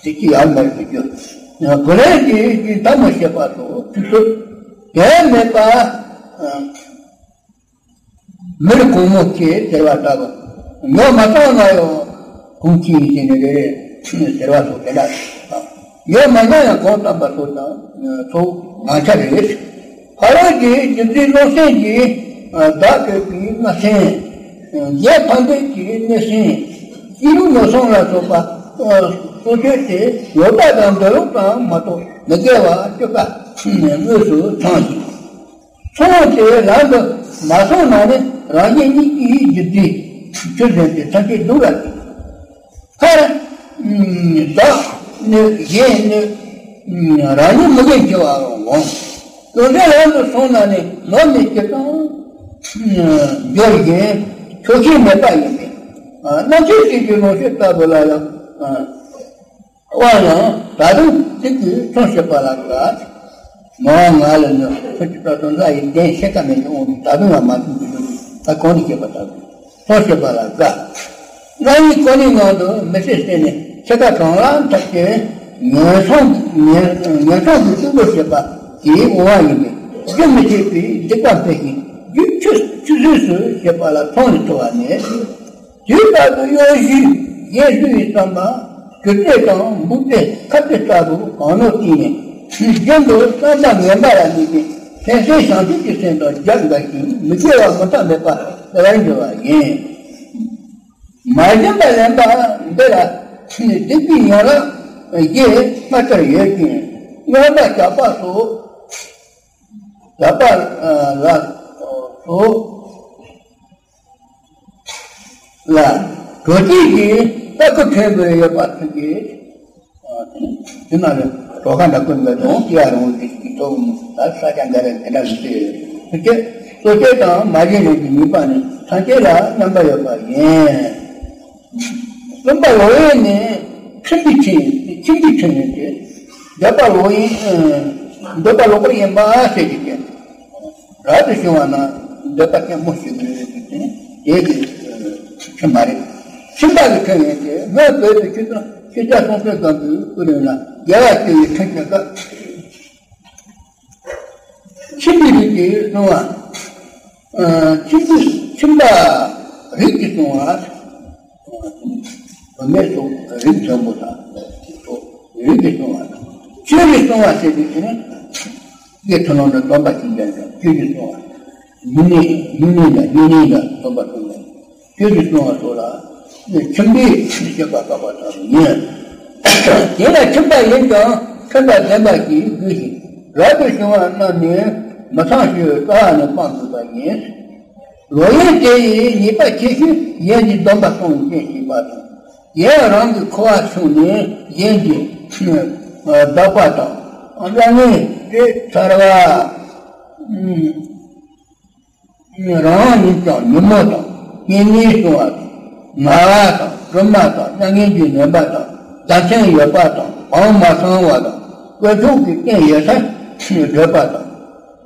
དེ་ཅི་ཡང་མེད་པའི་རྒྱུ། བུ་ལོན་གྱི་རྒྱུ་ཟླ་མོ་བྱེད་པ་སོགས་ཚིག་སོགས་དོན་མེད་པ། མིར་གོང་མོ་ཆེ་ཟེར་བ་ལྟ་བུ། ཉོ་མ་བཏང་ན་ཡང་གོང་ཆེ་ཡིན་ཟེར་ནས་རེ་རེ་ཟེར་བ་སོགས་དེ་འདྲ་དང་། ཉོ་མ་ཉོ་ཡང་གོང་དམ་པ་སོགས་དང་སོགས་མང་ཆེ་རེད། ཕ་རོལ་གྱི་རྒྱུ་རྫས་བློ་སེམས་ཀྱིས་བདག་གཅོད་པའི་སྣ་སེམས། གཞན་ཕན་བདེ་གི་གནས་ཤིང་། སྐྱེས་བུ་མི་གསུམ་ལ་སོགས་པ་སོ་སོ་སྐྱེ་དེ་ཡོད་པ་དང་འདོད་ལུགས་དང་མ་གཏོགས་མི་དགེ་བ་སྤྱོད་པ་དངོས་སུ་ཚང་ཞིང་། ཚོགས་དེ་ལམ་དུ་མ་སོང་ན་ནི་རང་གཞན་གཉིས་ཀྱི་རྒྱུ་འབྲས་ཆོས་ཅན་དེ་ཐམས་ཅད་སྡུག་ལ་སྐྱེ། མཐར་བདག་ནི་གཞན་ནི་རང་ཉིད་མི་དགེ་བ་འོང་། དོན་དེ་ལམ་དུ་སོང་ན་ནི་ནོར་ནི་སྤྱིར་བཏང་འབྱོར་ཞིང་ཆོག་ཤེས་མེད་པ་ཡིན་པས། རྣམ་ཤེས་ཤིག་གི་ལོངས་སྤྱོད་ལྟ་བུ་ལ་ཡང་། དབང་ཡང་ད་དུང་ཚིག་གིས་མཚོན་བྱེད་པ་ལ་དགའ། མ་འོངས་ང་ལ་ནི་ཚོད་ཀྱི་རྩ་དོན་ལྷ་ཡི་གདན་ཤེས་ཀ་མེད་ཀྱི་དབང་གིས་ད་དུང་ཡང་མ་བྱུང་གི་འདུག་ད་གོང་དུ་བཤད་པ་ལྟར་མཚོན་བྱེད་པ་ལ་དགའ། རང་ཉིད་ཀོ་ནི་ངང་དུ་མི་ཚེ་སྟེང་ནས་ཕྱེད་ཀ་གང་ལ་འཐབ་སྟེ་ངན་སོང་ངན་ངན་སོང་དུ་བཙུན་པོ་བྱེད་པ་དེའི་དབང་བ་ཡིན་པས། རྒྱུན་མི་ཆད་པའི་སྡིག་པ་འཕེལ་ཞིང་རྒྱུ་ཆུད་ཆུད་ཟོས་སུ་བྱེད་པ་ལ་ཚོང་ནས་ཐོབ་པ་མེད། དུས་རྟག་ཏུ་གཡོ་ཞིབ་གཞན་བསླུ་བའི་བསམ་པ། གྱོད་དཔེ་དང་འབུལ་དཔེ་ཁ་དཔེ་ལྟ་བུ་གང་ནོར་བརྩིས་ནས། རྒྱུན་དུ་བསམ་པ་ངན་པ་ལ་དམིགས་ཏེ་ཕན་སེམས་བྱང་ཆུབ་ཀྱི་སེམས་དང་རྒྱབ་འགལ་ཞིང་མི་དགེ་བ་མུ་མཐའ་མེད་པ་སྤེལ་བར་འགྱུར་བ་ཡིན། མ་བྱིན་པ་ལེན་པ་འདི་ལ་སྡིག་པའི་ཡན་ལག་བརྒྱད་དཔེ་ལྟར་ཡོད་ཅིང་། རྔོན་པ་ཞགས་པ་སོགས། ཞགས་པ་ལ་སོགས། ལ། དྲོ་སྐྱིད་ཀྱི་ལྟ་སྐུལ་ཕྲན་བུ་ཡོད་པ་ཐམས་ཅད། དེ་ན་ལས་གྲོ་ཁ་འདྲ་ཀུན་ལ་ཡོང་སྐྱེ་རུང་དེ་ཀྱི་ཐོག་ད་ས་ཆ་འགའ་རེ་དེ་འདྲ་ཞིག་ཡོད། དེ་སྐད་གཙོ་ཆེ་དང་མ་བྱིན་རིགས་ཀྱི་ནུས་པ་ནི་ཐམས་ཅད་ལ་རྣམ་པ་ཡོད་པ་ཡིན། གསུམ་པ་ལོག་གཡེམ་ནི་ཁྲིམས་པའི་ཁྲིམས་ཁྲིམས་པའི་ཁྲིམས་ཡིན་ཏེ། འདོད་པ་ལོག་གཡེམ། འདོད་པ་ལོག་པར་གཡེམ་པ་ཟེར་གྱི་སྟེ། རབ་ཏུ་བྱུང་བ་ན་འདོད་པ་ཆེན་པོ་ཞིག་ཡོད་དུས་ནི་དེ་གི་ཁྲིམས་མ་རེད། ཁྲིམས་པ་གི་ཁྲིམས་ཡིན་ཏེ། སྔོན་བོད་དུ་ཆོས་དང་ཆོས་རྒྱལ་སྲོང་བཙན་སྒམ་པོའི་སྐུ་རིང་ལ་རྒྱལ་བ་སྤྱི་བོའི་ཁྲིམས་ཀྱི་སྐབས། ཁྱིམ་པའི་རིགས་ཀྱིས་བསྲུང་བ། ཨ། ཁྱིམ་པའི་ཁྱིམ་པ་རིགས་ཀྱིས་བསྲུང་བ། བུད་མེད་སོགས་རིགས་མཐོན་པོ་དང་། རིགས་ཀྱིས་བསྲུང་བ་དང་། ཆོས་ཀྱིས་བསྲུང་བ་ཟེར་དུས་ནི། དགེ་ཚུལ་སློང་དང་སྡོམ་པ་ཞིག་ཡིན་ཀྱང་ཆོས་ཀྱིས་བསྲུང་བ། ཡུལ་ནི་ཡུལ་ནི་ལ་ཡུལ་ནི་ལ་སྡོམ་པ་བསྲུང་བ། ཆོས་ཀྱིས་བསྲུང་བ་སོགས་ལ་ནི་ཁྱིམ་པའི་སྤྱོད་པ་བཀག་པ་དང་ཡིན། དེ་ལ་ཁྱིམ་པ་ཡིན་ཀྱང་ཁྱིམ་པ་བདེན་པ་ཞིག་དགོས་ཤིང་། རབ་ཏུ་བྱུང་བ་རྣམས་ནི་མི་ཚངས་ཞེས་རྩ་བ་ནས་སྤང་དགོས་པ་ཡིན། ལོག་གཡེམ་དེ་ཡི་ཉེས་པ་ཆེ་ཤོས་གཞན་གྱི་སྡོམ་པ་སྲུང་བའི་རྐྱེན་བྱེད་པ་དང་། གཞན་རང་གི་ཁུ་བ་ཕྱུང་ནས་གཞན་གྱི་བདག་པ་དང་། གཉའ་ངན་དེ་ཚར་བ། རང་ཉིད་ཀྱང་ཉོན་མོངས་དང་། གཉེན་ཉེ་སྲུང་བ་དང་། ང་རྒྱལ་དང་། སྦྲུམ་མ་དང་། མྱ་ངན་གྱིས་ནོན་པ་དང་། བརྡ་མཚོན་ཡོད་པ་དང་། གང་མ་ཚང་བ་དང་། དཀོན་མཆོག་གི་རྟེན་ཡོད་སར་སྡོད་པ་དང་།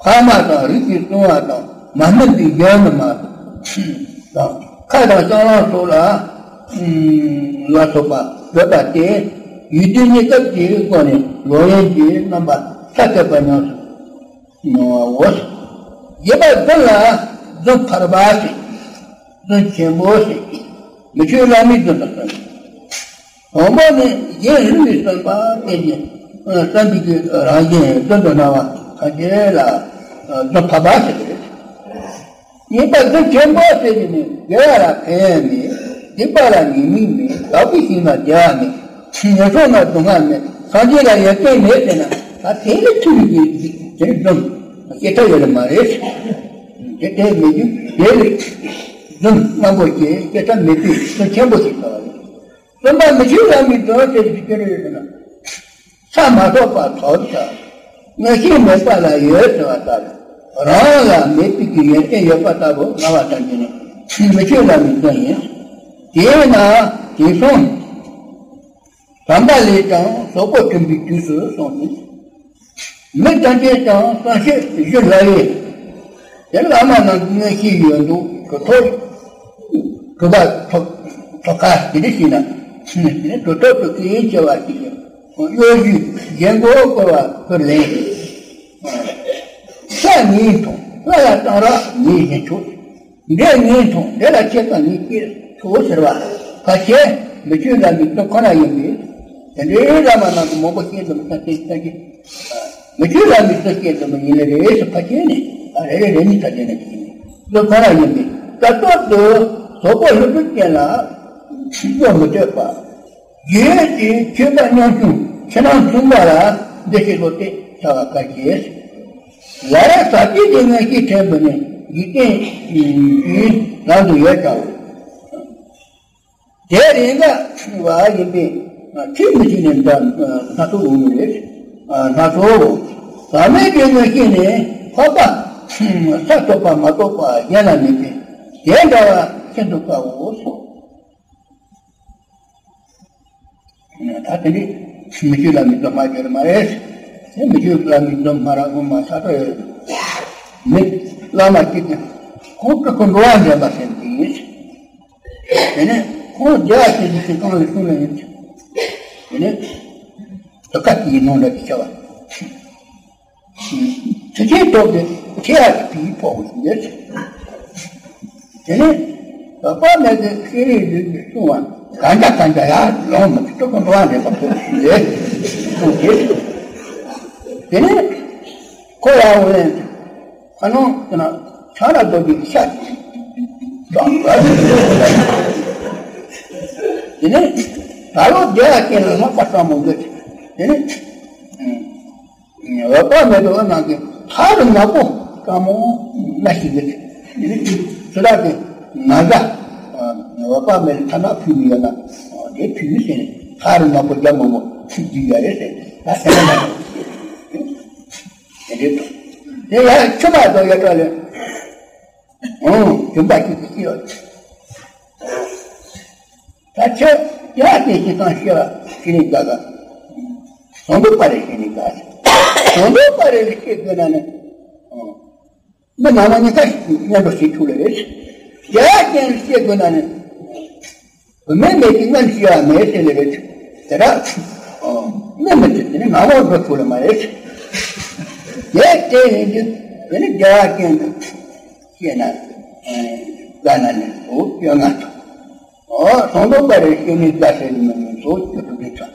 ཕ་མ་དང་། རིགས་ཀྱི་སྲུང་བ་དང་། མ་སྨིན་པའི་གཞོན་ནུ་མ་དང་། ཁ་དང་སྤྱང་ལམ་སོགས་ལ་ལ་སོགས་པ་བརྗོད་པ་སྟེ། ཡུལ་དུས་གནས་སྐབས་ཀྱི་སྒོ་ནས་ལོག་གཡེམ་གྱི་རྣམ་པ་ས་བཅད་པ་ཉམས་སུ་མྱོང་བའོ། རྒྱས་པར་རྫུན་ལ་རྫུན་ཕལ་པ་ཟེར། རྫུན་ཆེན་པོ་ཟེར། མི་ཆོས་བླ་མའི་རྫུན་དང་བསྟུན། དང་པོ་ནི་གཞན་བསླུ་བའི་བསམ་པ་བསྟན་ཅིང་། བསམ་པའི་རང་བཞིན་རྫུན་དུ་སྣང་བ་ཐམས་ཅད་ལ་རྫུན་ཕལ་པ་ཟེར་གྱི་རེད། གཉིས་པ་རྫུན་ཆེན་པོ་ཟེར་གྱི་ནི། དགེ་བ་ལ་ཕན་ཡོན་མེད། སྡིག་པ་ལ་ཉེས་དམིགས་མེད། བདག་པོས་བྱས་ན་བདེ་བ་མེད། ངན་སོང་ན་སྡུག་བསྔལ་མེད། སངས་རྒྱས་ལ་ཡོན་ཏན་མེད་ཟེར་ན། ད་དེ་ལས་ཐུལ་བའི་རྫུན་དེ་རྫུན། སྐྱེ་ཐབས་ཡོད་ལ་མ་རེད། དེ་དེ་མེད་རྒྱུ་དེ་ལས་རྫུན་རྣམ་པོ་ཆེ་སྐྱེ་ཐབས་མེད་པའི་རྫུན་ཆེན་པོ་ཞིག་ལྟ་བ་རེད། གསུམ་པ་མི་ཆོས་བླ་མའི་རྫུན་ཟེར་གྱི་ཅི་རེད་ཟེར་ན། ས་མ་ཐོབ་པ་ཐོབ་ཟེར། མངོན་ཤེས་མེད་པ་ལ་ཡོད་ཟེར་བ་ལྟར། རང་ལ་མེད་པའི་གི་ཡོན་ཏན་ཡོད་པ་ལྟ་བུ་སྨྲ་བ་ཐམས་ཅད་ནི་མི་ཆོས་བླ་མའི་རྫུན་ཡིན། དེས་ན་དེང་སང་དམ་པ་ལས་ཀྱང་སོག་པོ་བསྟུན་པའི་དུས་སུ་སོང་ནས། མི་ཐམས་ཅད་ཀྱང་བསམ་ཤེས་ཞུ་སླ་བས། དེ་བླ་མ་རྣམས་ཀྱི་མངོན་ཤེས་ཡོད་མདོག་གྲུབ་ཐོབ། གྲུབ་པ་ཐོབ་ཐོབ་ཁ་དེ་འདྲ་ཞིག་ན། གྲུབ་ཐོབ་ཏུ་སྐད་ཆེ་བ་ཞིག་གི་གཡོ་སྒྱུ་རྒྱན་གོ་བསྐོར་བ་ཁུར་ལེན། ཤ་ངས་འཐུང་། ཤ་ལ་གཏང་རག་ངས་བཞེས་ཆོག། འདྲེ་ངས་འཐུང་། འདྲེ་ལ་ཆས་པ་ངས་སྐྱེལ་ཆོག་ཟེར་བ་ཕལ་ཆེར་མི་ཆོས་བླ་མའི་རྫུན་ཁོ་ན་ཡིན་པས། དེ་འདྲའི་བླ་མ་རྣམས་ཀྱི་མང་པོ་ཤེས་དུ་མི་ཚང་སྟེ་ལྟ་གི། མི་ཆོས་བླ་མའི་རྫུན་སྐྱེལ་དུ་མི་ཡིན་ལེ་རེ་ཞིག་ཕལ་ཆེར་ནི་ད་རེ་རེ་རེ་གཉིས་ཐ་དད་ན་གི་ཡིན། རྫུན་ཁོ་ན་ཡིན་པས་ད་སྟོད་དུ། དོག་པ་ལྷུན་གྲུབ་ཅན་ལ་བློ་མི་གཏོད་པ། རྒྱུ་ཡོད་ཀྱི་ཆོས་པ་ཉམ་ཆུང་ཕྱི་ནང་མཚུངས་པ་ལ་འདི་ཞེས་བློ་གཏད་བྱ་བ་དཀའ་བྱེད། ལ་རེ་ཟག་བཅས་ཀྱི་ངན་སྐྱེས་ཕྲན་བུ་ནི་འཇིག་རྟེན་གྱི་རང་དུ་ཡོད་ཀྱང་། དེ་རེས་འགའ་བ་ཡིན་པས་ཚིག་མི་གཅིག་ནས་འདྲ་སྣ་ཚོགས་འོང་ནི་རེད། སྣ་ཚོགས། ཟག་མེད་ཀྱི་ངན་སྐྱེས་ནི་འཕགས་པ་ས་ཐོབ་པ་མ་གཏོགས་པ་གཞན་ལ་མེད་པས་དེ་འདྲ་བ་ཤིན་ཏུ་དཀའོ། ད་དེ་ནི་མི་ཆོས་བླ་མའི་སྡོམ་པ་ཡོད་མ་རེད། དེ་མི་ཆོས་བླ་མའི་སྡོམ་པ་རང་ངོ་མ་ས་ཐོབ་ཡོད་མེད། བླ་མ་གཅིག་གིས་ཁོང་སྤྲུལ་སྐུ་འགྲོ་བ་འདྲེན་པ་ཟེར་གྱི་ཡིན། དེ་ནས་ཁོང་རྒྱལ་བ་ཞེས་བྱ་ཞིག་གང་ལ་གསུངས་ལ་ཡིན། དེ་ནས་དུ་ཁ་དེའི་ནང་འདྲ་གི་བྱ་བ། ཚུལ་ཁྲིམས་ཐོབ་སྟེ་ཁྲེལ་ཡག་གི་བུའི་ཕོག་ཡོད། དེ་ནས་བག་མེད་དེ་ཤེས་རིག་ལུས་ཀྱི་སྲུང་བ་གང་ཇག་གང་ཇག་ཡར་ལོང་མི་ཐུབ་ཀྱི་འགྲོ་བ་འདྲེན་པ་ཕོག་ཡོད། དེ་ནས་ཁོ་ཡང་འོ་ལེན། ཁ་ནང་དེ་ན་ཆང་རག་རྡོ་རྗེ་གི་ཤ་དང་། དེ་ནས་ད་ལོ་བདེ་བ་ཅན་ལ་ལྷག་པ་སྲ་མོ་འདོད། དེ་ནས་འོད་དཔག་མེད་དུ་འོད་ནང་གི་ཐག་རིང་ནག་པོ་སྲ་མོ་སྣ་ཞིག་འདོད། དེ་ནས་ཚུར་དག་གི་ན་བཟའ། འོད་དཔག་མེད་ལ་ཐ་ན་ཕུལ་མི་ཡོད་ན་དེ་ཕུལ་ཟེར་ནས་ཐག་རིང་ནག་པོ་རྒྱ་མོ་མོ་ཚིག་རྒྱུ་ཡ་རེད་ཟེར་ད་ཟེར་ན། དེ་འདྲའི་ཐོག་དེ་ཡང་ཆུ་མ་དོ་ཡ་གྲོ་ལེ། ཨང་། ཇུམ་པ་གཅིག་ཏུ་སྐྱེ་བ། ད་ཆུ་ཡ་དེ་ཞིག་དང་སྐྱེ་བ་ཤི་ནས་དགའ་དགའ། ཟངས་མདོག་དཔལ་རི་ཤི་ནས་དགའ། ཟངས་མདོག་དཔལ་རི་ལ་སྐྱེ་དགོས་ན་ནི། མི་ནང་མ་གཉིས་ཀ་ཞིག་གཉེན་སྒྲིག་བྱེད་ཐུབ་ལེ་རེད། ཡ་རྐྱེན་སྐྱེ་དགོས་ན་ནི། བུད་མེད་མེད་ཀྱི་སྔོན་སྐྱེ་བ་མེད་ཟེར་ལེ་རེད། དེ་འདྲ། མི་མི་ཚེ་དེ་ནི་ངང་མོ་འགྲོ་ཐུབ་ལེ་མ་རེད། དེ་དེ་ཡིན་དུས་དེ་ནི་རྒྱལ་བ་རྐྱེན་དུ་སྐྱེས་ན། དགའ་ན་ནི་འོ་སྐྱོ་ང་ཐོག་ཨོ་ཟངས་མདོག་དཔལ་རི་ཤི་ནས་དགའ་ཟེར་ནི་མི་ཚོ་སྐྱོ་དུ་འདི་ཚོ།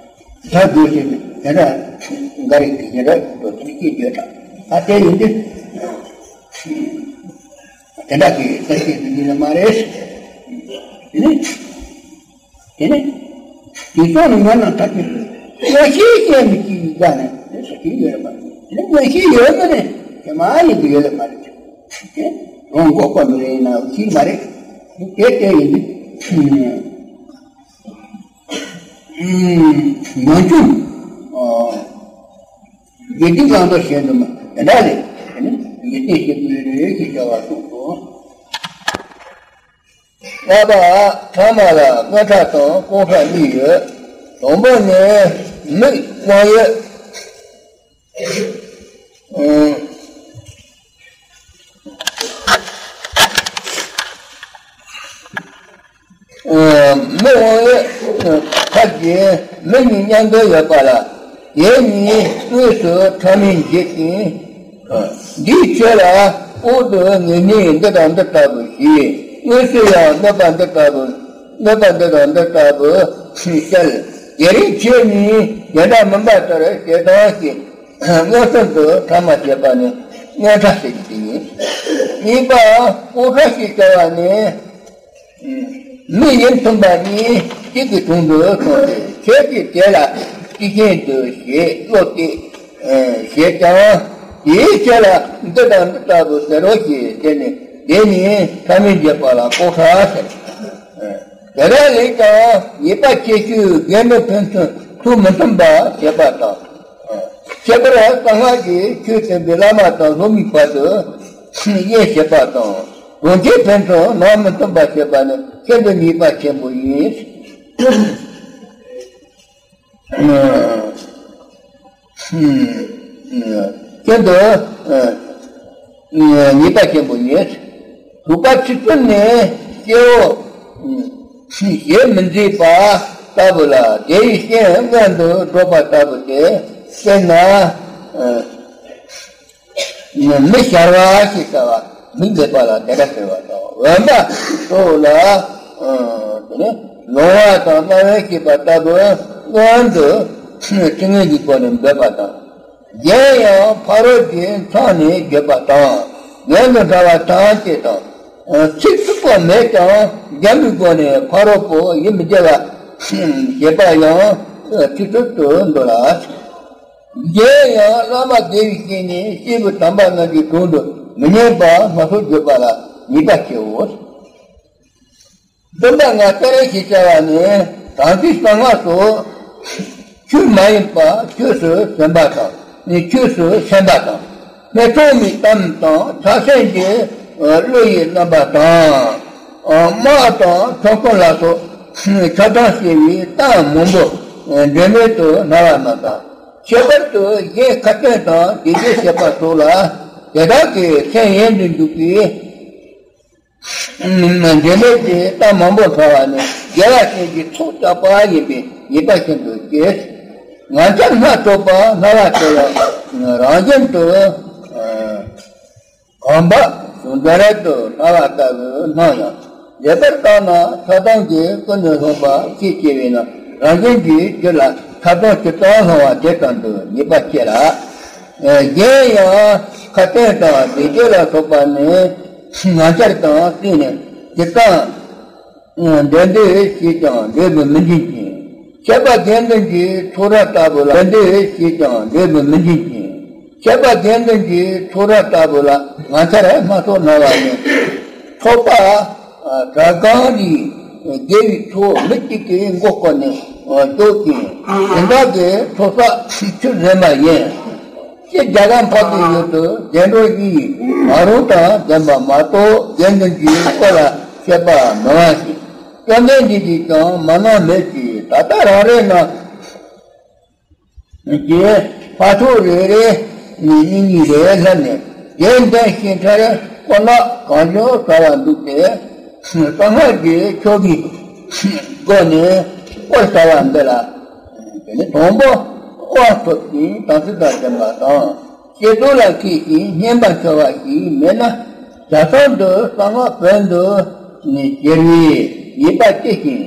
ད་དགོས་ཟེར་ནི་དེ་འདྲ་འགའ་རེ་དེ་དེ་འདྲ་འགྲོ་དེ་སྐྱེ་རྒྱུ་དྲག་ད་དེ་ཡིན་དུས། དེ་འདྲ་གི་ས་སྐྱེས་སུ་ཡིན་ལ་མ་རེད། དེ་ནི། དེ་ནི། དེ་སོགས་ནི་ངན་ན་ཐག་གིས། མངོན་ཤེས་ཅན་མི་གཅིག་ཡིན་ཀ་ནི་དེ་ས་སྐྱེས་ཡོད་པ། དེ་ནི་མངོན་ཤེས་ཡོད་མི་ནི་དེ་མ་ཡིན་དུ་ཡོད་ལ་མ་རེད། དེ་རང་འགོག་པ་མི་རེད་ན་ཅིག་མ་རེད། དེ་དེ་ཡིན་དུས། ཉམ་ཆུང་། དགེ་སྡིག་བླང་དོར་ཞེས་འདུག་མ་དེ་འདྲ་ལས་དེ་ནི་དགེ་སྡིག་ཞེས་པའི་རེ་ཞེས་བྱ་བ་གསུངས་སོ། ལྔ་པ་ཐ་མ་ལ་མངོན་ཕྲ་དང་སྤོང་ཕྲ་གཉིས་ཡོད། དང་པོ་ནི་མིག་དབང་ཡོད། མི་དབང་ཡོད། ཐབས་ཀྱིས་མི་གཉིས་མཉམ་དུ་ཡོད་པ་ལ། དེ་གཉིས་དངོས་སུ་ཕྲ་མིན་འབྱེད་ཅིང་། འདིའི་ཆོས་ལ་དབུགས་དུ་ངེས་ནས་འདི་དང་འདི་ལྟ་བུ་ཞེས། དངོས་སུ་ཡང་གནོད་པ་འདི་ལྟ་བུ། གནོད་པ་འདི་དང་འདི་ལྟ་བུ་བཤད། དེ་རིང་ཆོས་ནི་དེ་འདྲ་མིན་པ་ལྟར་བྱེད་དང་ཞེས། མངོན་སུམ་དུ་ཕྲ་མ་བྱེད་པ་ནི་མངོན་ཕྲ་ཟེར་གྱི་དེ་ཡིན། གཉིས་པ་སྤོང་ཕྲ་ཞེས་བྱ་བ་ནི། མི་ཡིན་མཐུན་པ་གཉིས་གཅིག་གི་དྲུང་དུ་སོང་སྟེ་ཁྱེད་ཀྱིས་དེ་ལ་ཅི་བཞིན་དུ་ཞེས་བློ་གཏད་ཞེས་ཀྱང་དེའི་ཆོས་ལ་འདི་དང་འདི་ལྟ་བུ་ཟེར་རོ་ཞེས་ཟེར་ནས་དེ་ནི་ཕྲ་མིན་བརྗོད་པ་ལ་སྤོང་ཕྲ་ཟེར། དེ་ལ་ལས་ཀྱང་ཉེས་པ་ཆེ་ཤོས་དགེ་འདུན་ཕན་ཚུན་ཐུགས་མི་མཐུན་པ་བྱེད་པ་དང་། ཁྱད་པར་གསང་སྔགས་ཀྱི་ཆོས་སྟོན་པའི་བླ་མ་དང་སློབ་མའི་བར་དུ་དབྱེན་བྱེད་པ་དང་། གྲོང་ཁྱེར་ཕན་ཚུན་ནང་མི་མཐུན་པ་བྱེད་པ་ནི་ཤིན་ཏུ་ཉེས་པ་ཆེན་པོ་ཡིན། ཤིན་ཏུ་ཉེས་པ་ཆེན་པོ་ཡིན། དྲུག་པ་ཕྱི་ཚུལ་ནི་སྐྱེ་བོ་ཞེས་མི་འཛིན་པ་ལྟ་བུ་ལ་དེའི་རྐྱེན་སྔོན་དུ་འགྲོ་བ་ལྟ་བུ་སྟེ། དཔེར་ན། མི་ཤར་བ་ཞེས་བྱ་བ་མིག་འབེབས་པ་ལ་དེ་འདྲ་ཟེར་བ་དང་། འོན་པ་སོགས་ལ་དེ་ནི་ལོང་བ་དང་རྣ་བས་ཤེས་པ་ལྟ་བུ་སྔོན་དུ་ཚིག་ངན་གྱི་སྒོ་ནས་འབོད་པ་དང་། གཞན་ཡང་ཕ་རོལ་གྱི་མཚམས་ནས་བརྗོད་པ་དང་། ངན་དུ་འགྲོ་བ་ཐམས་ཅད་དང་། ཚིག་རྩུབ་པ་མེད་ཀྱང་འཇམ་པའི་སྒོ་ནས་ཕ་རོལ་པོ་ཡིད་མི་བདེ་བ་བྱེད་པ་ཡང་ཚིག་རྩུབ་ཏུ་འདོད་ལ། གཞན་ཡང་བླ་མ་དགེ་བའི་བཤེས་གཉེན་སྐྱེས་བུ་དམ་པ་རྣམས་ཀྱི་དྲུང་དུ་མི་ཉན་པ་སྣ་ཚོགས་བརྗོད་པ་ལ་ཉེས་པ་ཆེའོ། སྡོམ་པ་ལྔ་སྤྱན་རས་གཟིགས་བྱ་བ་ནི། དམ་ཚིག་གསང་སྔགས་སོགས། ཆོས་མ་ཡིན་པ་ཆོས་སུ་སེམས་པ་དང་། ནི་ཆོས་སུ་སེམས་པ་དང་། སྨད་འཚོང་མའི་གཏམ་དང་ཕྱག་སེན་གྱི་བློ་ཡི་རྣམ་པ་དང་། དམག་དང་ཚོང་དཔོན་ལ་སོགས་ཆགས་སྡང་སྐྱེ་བའི་གཏམ་མང་པོ་འབྲེལ་མེད་དུ་སྨྲ་བ་རྣམས་དང་། ཁྱད་པར་དུ་གཞན་ཁ་ཏོན་དང་སྡིག་སྒྲིབ་བྱེད་པ་སོགས་ལ་དེ་དག་གི་སེམས་ཡེངས་སུ་འཇུག་པའི། འབྲེལ་མེད་ཀྱི་གཏམ་མང་པོ་ཕྲ་བ་ནི་དགེ་བ་ཅན་གྱི་ཚོགས་བསགས་པ་ཡིན་པས་ཉེས་པ་ཤིན་ཏུ་སྐྱེ། ངན་འཆར་སྣ་ཚོགས་པ་སྨྲ་བ་དེ་ལ་རང་བཞིན་དུ་གོམས་པ་གཟུང་འཛིན་རབ་ཏུ་སྨྲ་བ་ལྟ་བུ་སྣང་ཡང་། ལེགས་པར་བརྟགས་ན་ཆགས་སྡང་གིས་ཀུན་ནས་བསླངས་པ་ཤས་ཆེ་བས་ན། རང་བཞིན་གྱིས་རྒྱུད་ལ་ཆགས་སྡང་ཇི་ལྟར་སློང་བ་དེ་ཙམ་དུ་ཉེས་པ་སྐྱེ་ལ། གཞན་ཡང་ཁ་ཏོན་དང་སྡིག་སྒྲིབ་ལ་སོགས་པ་ནི། ངན་འཆར་དང་བསྟུན་ནས་ཇི་ཙམ་འགྲན་བསྡུར་བྱས་ཀྱང་འབྲས་བུ་མི་འབྱིན་ཅིང་། ཆད་པ་དགེ་འདུན་གྱི་ཚོགས་རབ་ལྟ་བུ་ལ་འགྲན་བསྡུར་བྱས་ཀྱང་འབྲས་བུ་མི་འབྱིན་ཅིང་། ཆད་པ་དགེ་འདུན་གྱི་ཚོགས་རབ་ལྟ་བུ་ལ་ངན་འཆར་སྣ་ཚོགས་སྣང་བ་ནི། ཚོགས་པ་གྲྭ་གང་རིགས་དགེ་བའི་ཚོགས་མི་གཅིག་གི་མགོ་སྐོར་ནས་འཇོག་ཅིང་དེ་དག་གི་ཚོགས་བསགས་ཆུད་ཟོས་མ་ཡིན། སྤྱིར་རྒྱ་གར་འཕགས་པའི་ཡུལ་དུ་བདེ་འགྲོ་གཉིས་ཀྱི་ང་རོ་དང་ལྡན་པ་མ་གཏོགས་དགེ་འདུན་གྱི་སྐོར་ལ་བཤད་པ་མི་མང་ཞིང་། བཅོམ་ལྡན་འདས་ཀྱིས་ཀྱང་མ་གནང་མོད་ཀྱི། ད་ལྟ་རང་རེ་ན་གྱི་ཕ་ཕྱོགས་རེ་རེ་ནས་གཉིས་གཉིས་རེ་ལྷབ་ནས་དགེ་འདུན་ཤིང་ཁྲར་སྐོར་ནག་གང་བྱུང་ཟ་བར་འདུག་སྟེ། གསང་སྔགས་ཀྱི་ཆོ་གའི་སྒོ་ནས་སྐོར་ཟ་བ་འདི་ལ། དེ་ནི་དང་པོ་དབང་ཐོབ་ཅིང་དམ་ཚིག་དང་ལྡན་པ་དང་། བསྐྱེད་རྫོགས་ལ་མཁས་ཤིང་བསྙེན་པར་འཆི་བ་ཞིག་མེད་ན། ཇ་ཚང་དུ་གསང་སྔགས་བོན་དུ་ནི་གྱེར་བའི་ཉེས་པ་སྐྱེ་ཞིང་།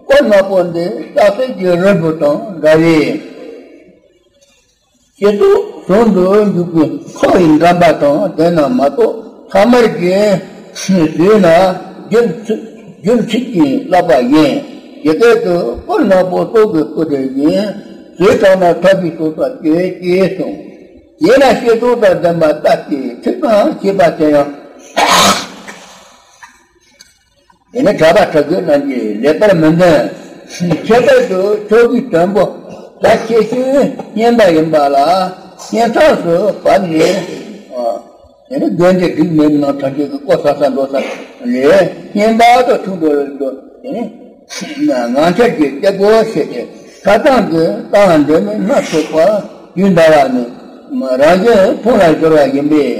སྐོར་ནག་པོ་འདི་སྟག་གཟིག་གི་རུས་སྦལ་དང་འདྲ་བས། བསྐྱེད་རྫོགས་ཟུང་དུ་འཇུག་པའི་ཁོ་ཡི་འགྲམ་པ་དང་ལྡན་ན་མ་གཏོགས་ཐ་མལ་གྱི་ཟས་ན་རྒྱུན་ཚིག་རྒྱུན་ཚིག་གིས་བསླབ་པ་ཡིན། ཇི་སྐད་དུ་སྐོར་ནག་པོ་སྲོག་གི་སྐུ་དེ་བཞིན། ཟས་དྲག་ན་ཐར་པའི་སྲོག་རྩ་གཅོད་ཅེས་གསུངས། ཡིན་ན་བསྐྱེད་རྫོགས་དང་ལྡན་པ་ལྟ་སྟེ་ཚིག་དང་བཅས་པ་དེ་ཡང་། དེ་ནི་གྲྭ་པ་གྲྭ་རྒྱུན་རྣམས་ཀྱིས་ལེགས་པར་མི་འདོན། ཁྱད་པར་དུ་ཆོ་གའི་དོན་པོ་རྩ་ཆེ་ཤོས་བསྙེན་པ་ཡིན་པ་ལ་བསྙེན་ཐབས་སུ་བབས་ནས། དེ་ནི་དགོན་སྡེ་འགྲིག་མེད་ནང་ཐམས་ཅད་ཀྱི་བསྐོར་ས་ས་འགྲོ་ས་ལས་བསྙེན་པ་དང་མཚུངས་འགྲོ་བའི་འགྲོ་དེ་ནི། ངན་འཆར་གྱི་སྐྱེ་སྒོ་ཕྱེ་སྟེ་ཆགས་སྡང་གི་རྟགས་འདྲེས་མའི་སྣ་ཚོགས་པ་རྒྱུད་འདའ་བ་ནི། རང་བཞིན་ཕུང་ལ་སྦྱོར་བ་ཡིན་པས།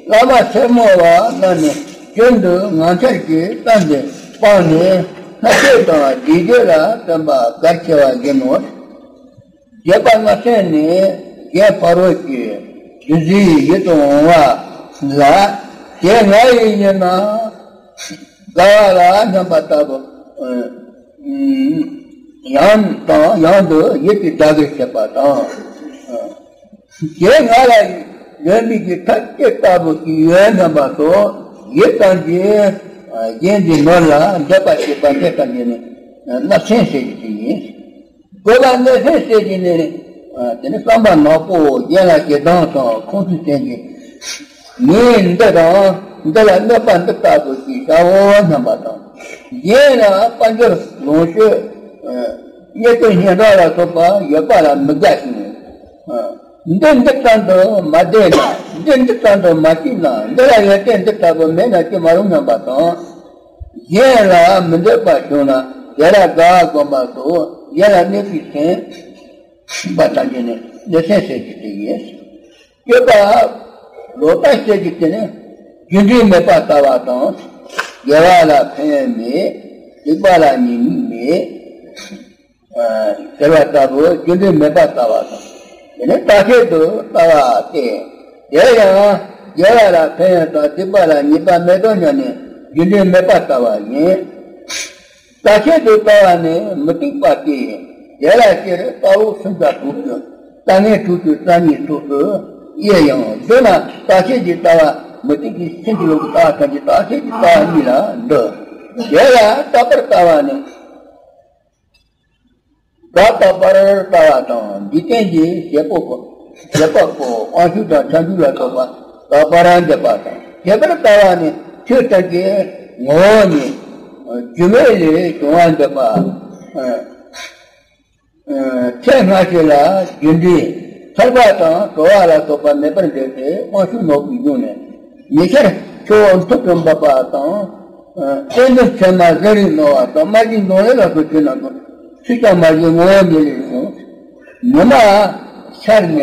བླ་མ་སེར་མོ་བ་རྣམས་ནི་རྒྱུན་དུ་ངན་འཆར་གྱི་རྟགས་འདི་སྤངས་ནས་སྔགས་ཆོས་དང་སྡིག་སྒྲིབ་ལ་བརྩོན་པ་གལ་ཆེ་བ་ཡིན་ནོ། བརྒྱད་པ་སྔགས་ཆེན་ནི་གཞན་ཕ་རོལ་གྱི་རྒྱུ་འཛིན་ཡིད་དུ་འོང་བ་ལ། དེ་ང་ཡི་ཡིན་ན། དགའ་བ་ལ་སྙམ་པ་ལྟ་བུ། ཡང་དང་ཡང་དུ་ཡིད་ཀྱི་དགྲ་བགེགས་བྱེད་པ་དང་། དེ་ང་ལ་ཡོད་མིན་གྱི་ཐབས་ཅིག་ལྟ་བུ་ཞིག་ཡོད་སྙམ་པ་སོགས་ཡིད་ཙམ་གྱིས་གཞན་གྱི་ནོར་ལ་འདོད་པ་བྱེད་པ་འདི་ཙམ་གྱིས་ནི་སྣང་ཆེན་ཟེར་རྒྱུ་དེ་ཡིན། དགོས་པ་གནོད་སེམས་ཟེར་གྱི་ནི། དེ་ནི་བསམ་པ་ནག་པོ་གཞན་ལ་ཞེ་སྡང་དང་ཁོང་ཁྲོ་ཅན་གྱི། ངས་འདི་དང་འདི་ལ་གནོད་པ་འདི་ལྟ་བུ་ཞིག་བྱའོ་སྙམ་པ་དང་། གཞན་ལ་དཔལ་འབྱོར་ལོངས་སྤྱོད། རྙེད་དོན་སྙན་གྲགས་ལ་སོགས་པ་ཡོད་པ་ལ་མི་དགའ་ཞིང་། འདི་འདི་ཙམ་དུ་མ་བསྡད་ན། འདི་འདི་ཙམ་དུ་མ་སྐྱིད་ན། འདི་ལ་ཡོན་ཏན་འདི་ལྟ་བུ་མེད་ན་སྐྱིད་མ་རུང་སྙམ་པ་དང་། གཞན་ལ་མི་འདོད་པ་བྱུང་ན་དེ་ལ་དགའ་བ་སྒོམ་པ་སོགས་གཞན་ལ་གནོད་པའི་སེམས་པ་ཐམས་ཅད་ནི་གནོད་སེམས་ཟེར་རྒྱུ་དེ་ཡིན། སྤྱོད་པ་ལོག་ལྟ་ཟེར་རྒྱུ་དེ་ནི་རྒྱུ་འབྲས་མེད་པར་ལྟ་བ་དང་། དགེ་བ་ལ་ཕན་ཡོན་མེད། སྡིག་པ་ལ་ཉེས་དམིགས་མེད། ཟེར་བ་ལྟ་བུ་རྒྱུ་འབྲས་མེད་པར་ལྟ་བ་དང་། དེ་ནི་རྟག་ཆད་དུ་ལྟ་བ་སྟེ། དེ་ཡང་དགེ་བ་ལ་ཕན་ཡོན་དང་སྡིག་པ་ལ་ཉེས་པ་མེད་དོ་སྙམ་ནས་རྒྱུ་འབྲས་མེད་པར་ལྟ་བ་ཡིན། རྟག་ཆད་དུ་ལྟ་བ་ནི་མུ་སྟེགས་པ་སྟེ། དེ་ལ་སྤྱིར་ལྟ་བ་སུམ་ཅུ་དྲུག་ཅུ། ལྟ་ངན་དྲུག་ཅུ་རྩ་གཉིས་ཚོགས་སུ་དབྱེ་ཡང་། མདོར་ན་རྟག་ཆད་ཀྱི་ལྟ་བ་ མུ་སྟེགས་ཀྱི་ཕྱིན་ཅི་ལོག་གི་ལྟ་བ་ཐམས་ཅད་རྟག་ཆད་ཀྱི་ལྟ་བ་གཉིས་ལ་འདུ། དེ་ལ་རྟག་པར་ལྟ་བ་ནི། བདག་རྟག་པར་ལྟ་བ་དང་འཇིག་རྟེན་གྱི་བྱེད་པ་པོ་བྱེད་པ་པོ་དབང་ཕྱུག་དང་བྱང་ཆུབ་ལ་སོགས་པ་རྟག་པར་འདོད་པ་དང་། ཁྱད་པར་ལྟ་བ་ནི་ཆོས་ཐམས་ཅད་ངོ་བོ་ཉིད་རྒྱུ་མེད་ལས་བྱུང་བར་འདོད་པ། ཚེ་སྔ་ཕྱི་ལ་རྒྱུ་འབྲས་ཐར་པ་དང་གྲོལ་བ་ལ་སོགས་པ་མེད་པར་འདོད་དེ་དབང་ཕྱུག་ནོར་བུའི་གཞུང་ནས། ཉེ་ཆར་ཁྱོད་མཐུ་དང་འབབ་པ་དང་། གཏན་དུ་ཚད་མ་ཟན་རིན་རྣོ་བ་དང་། མ་གཞི་མདོ་ལས་ལ་སོགས་ཆོས་རྣམས་དང་། སུས་ཀྱང་མ་བྱས་ངོ་བོ་ཉིད་ལས་བྱུང་། ཉི་མ་ཤར་ནས་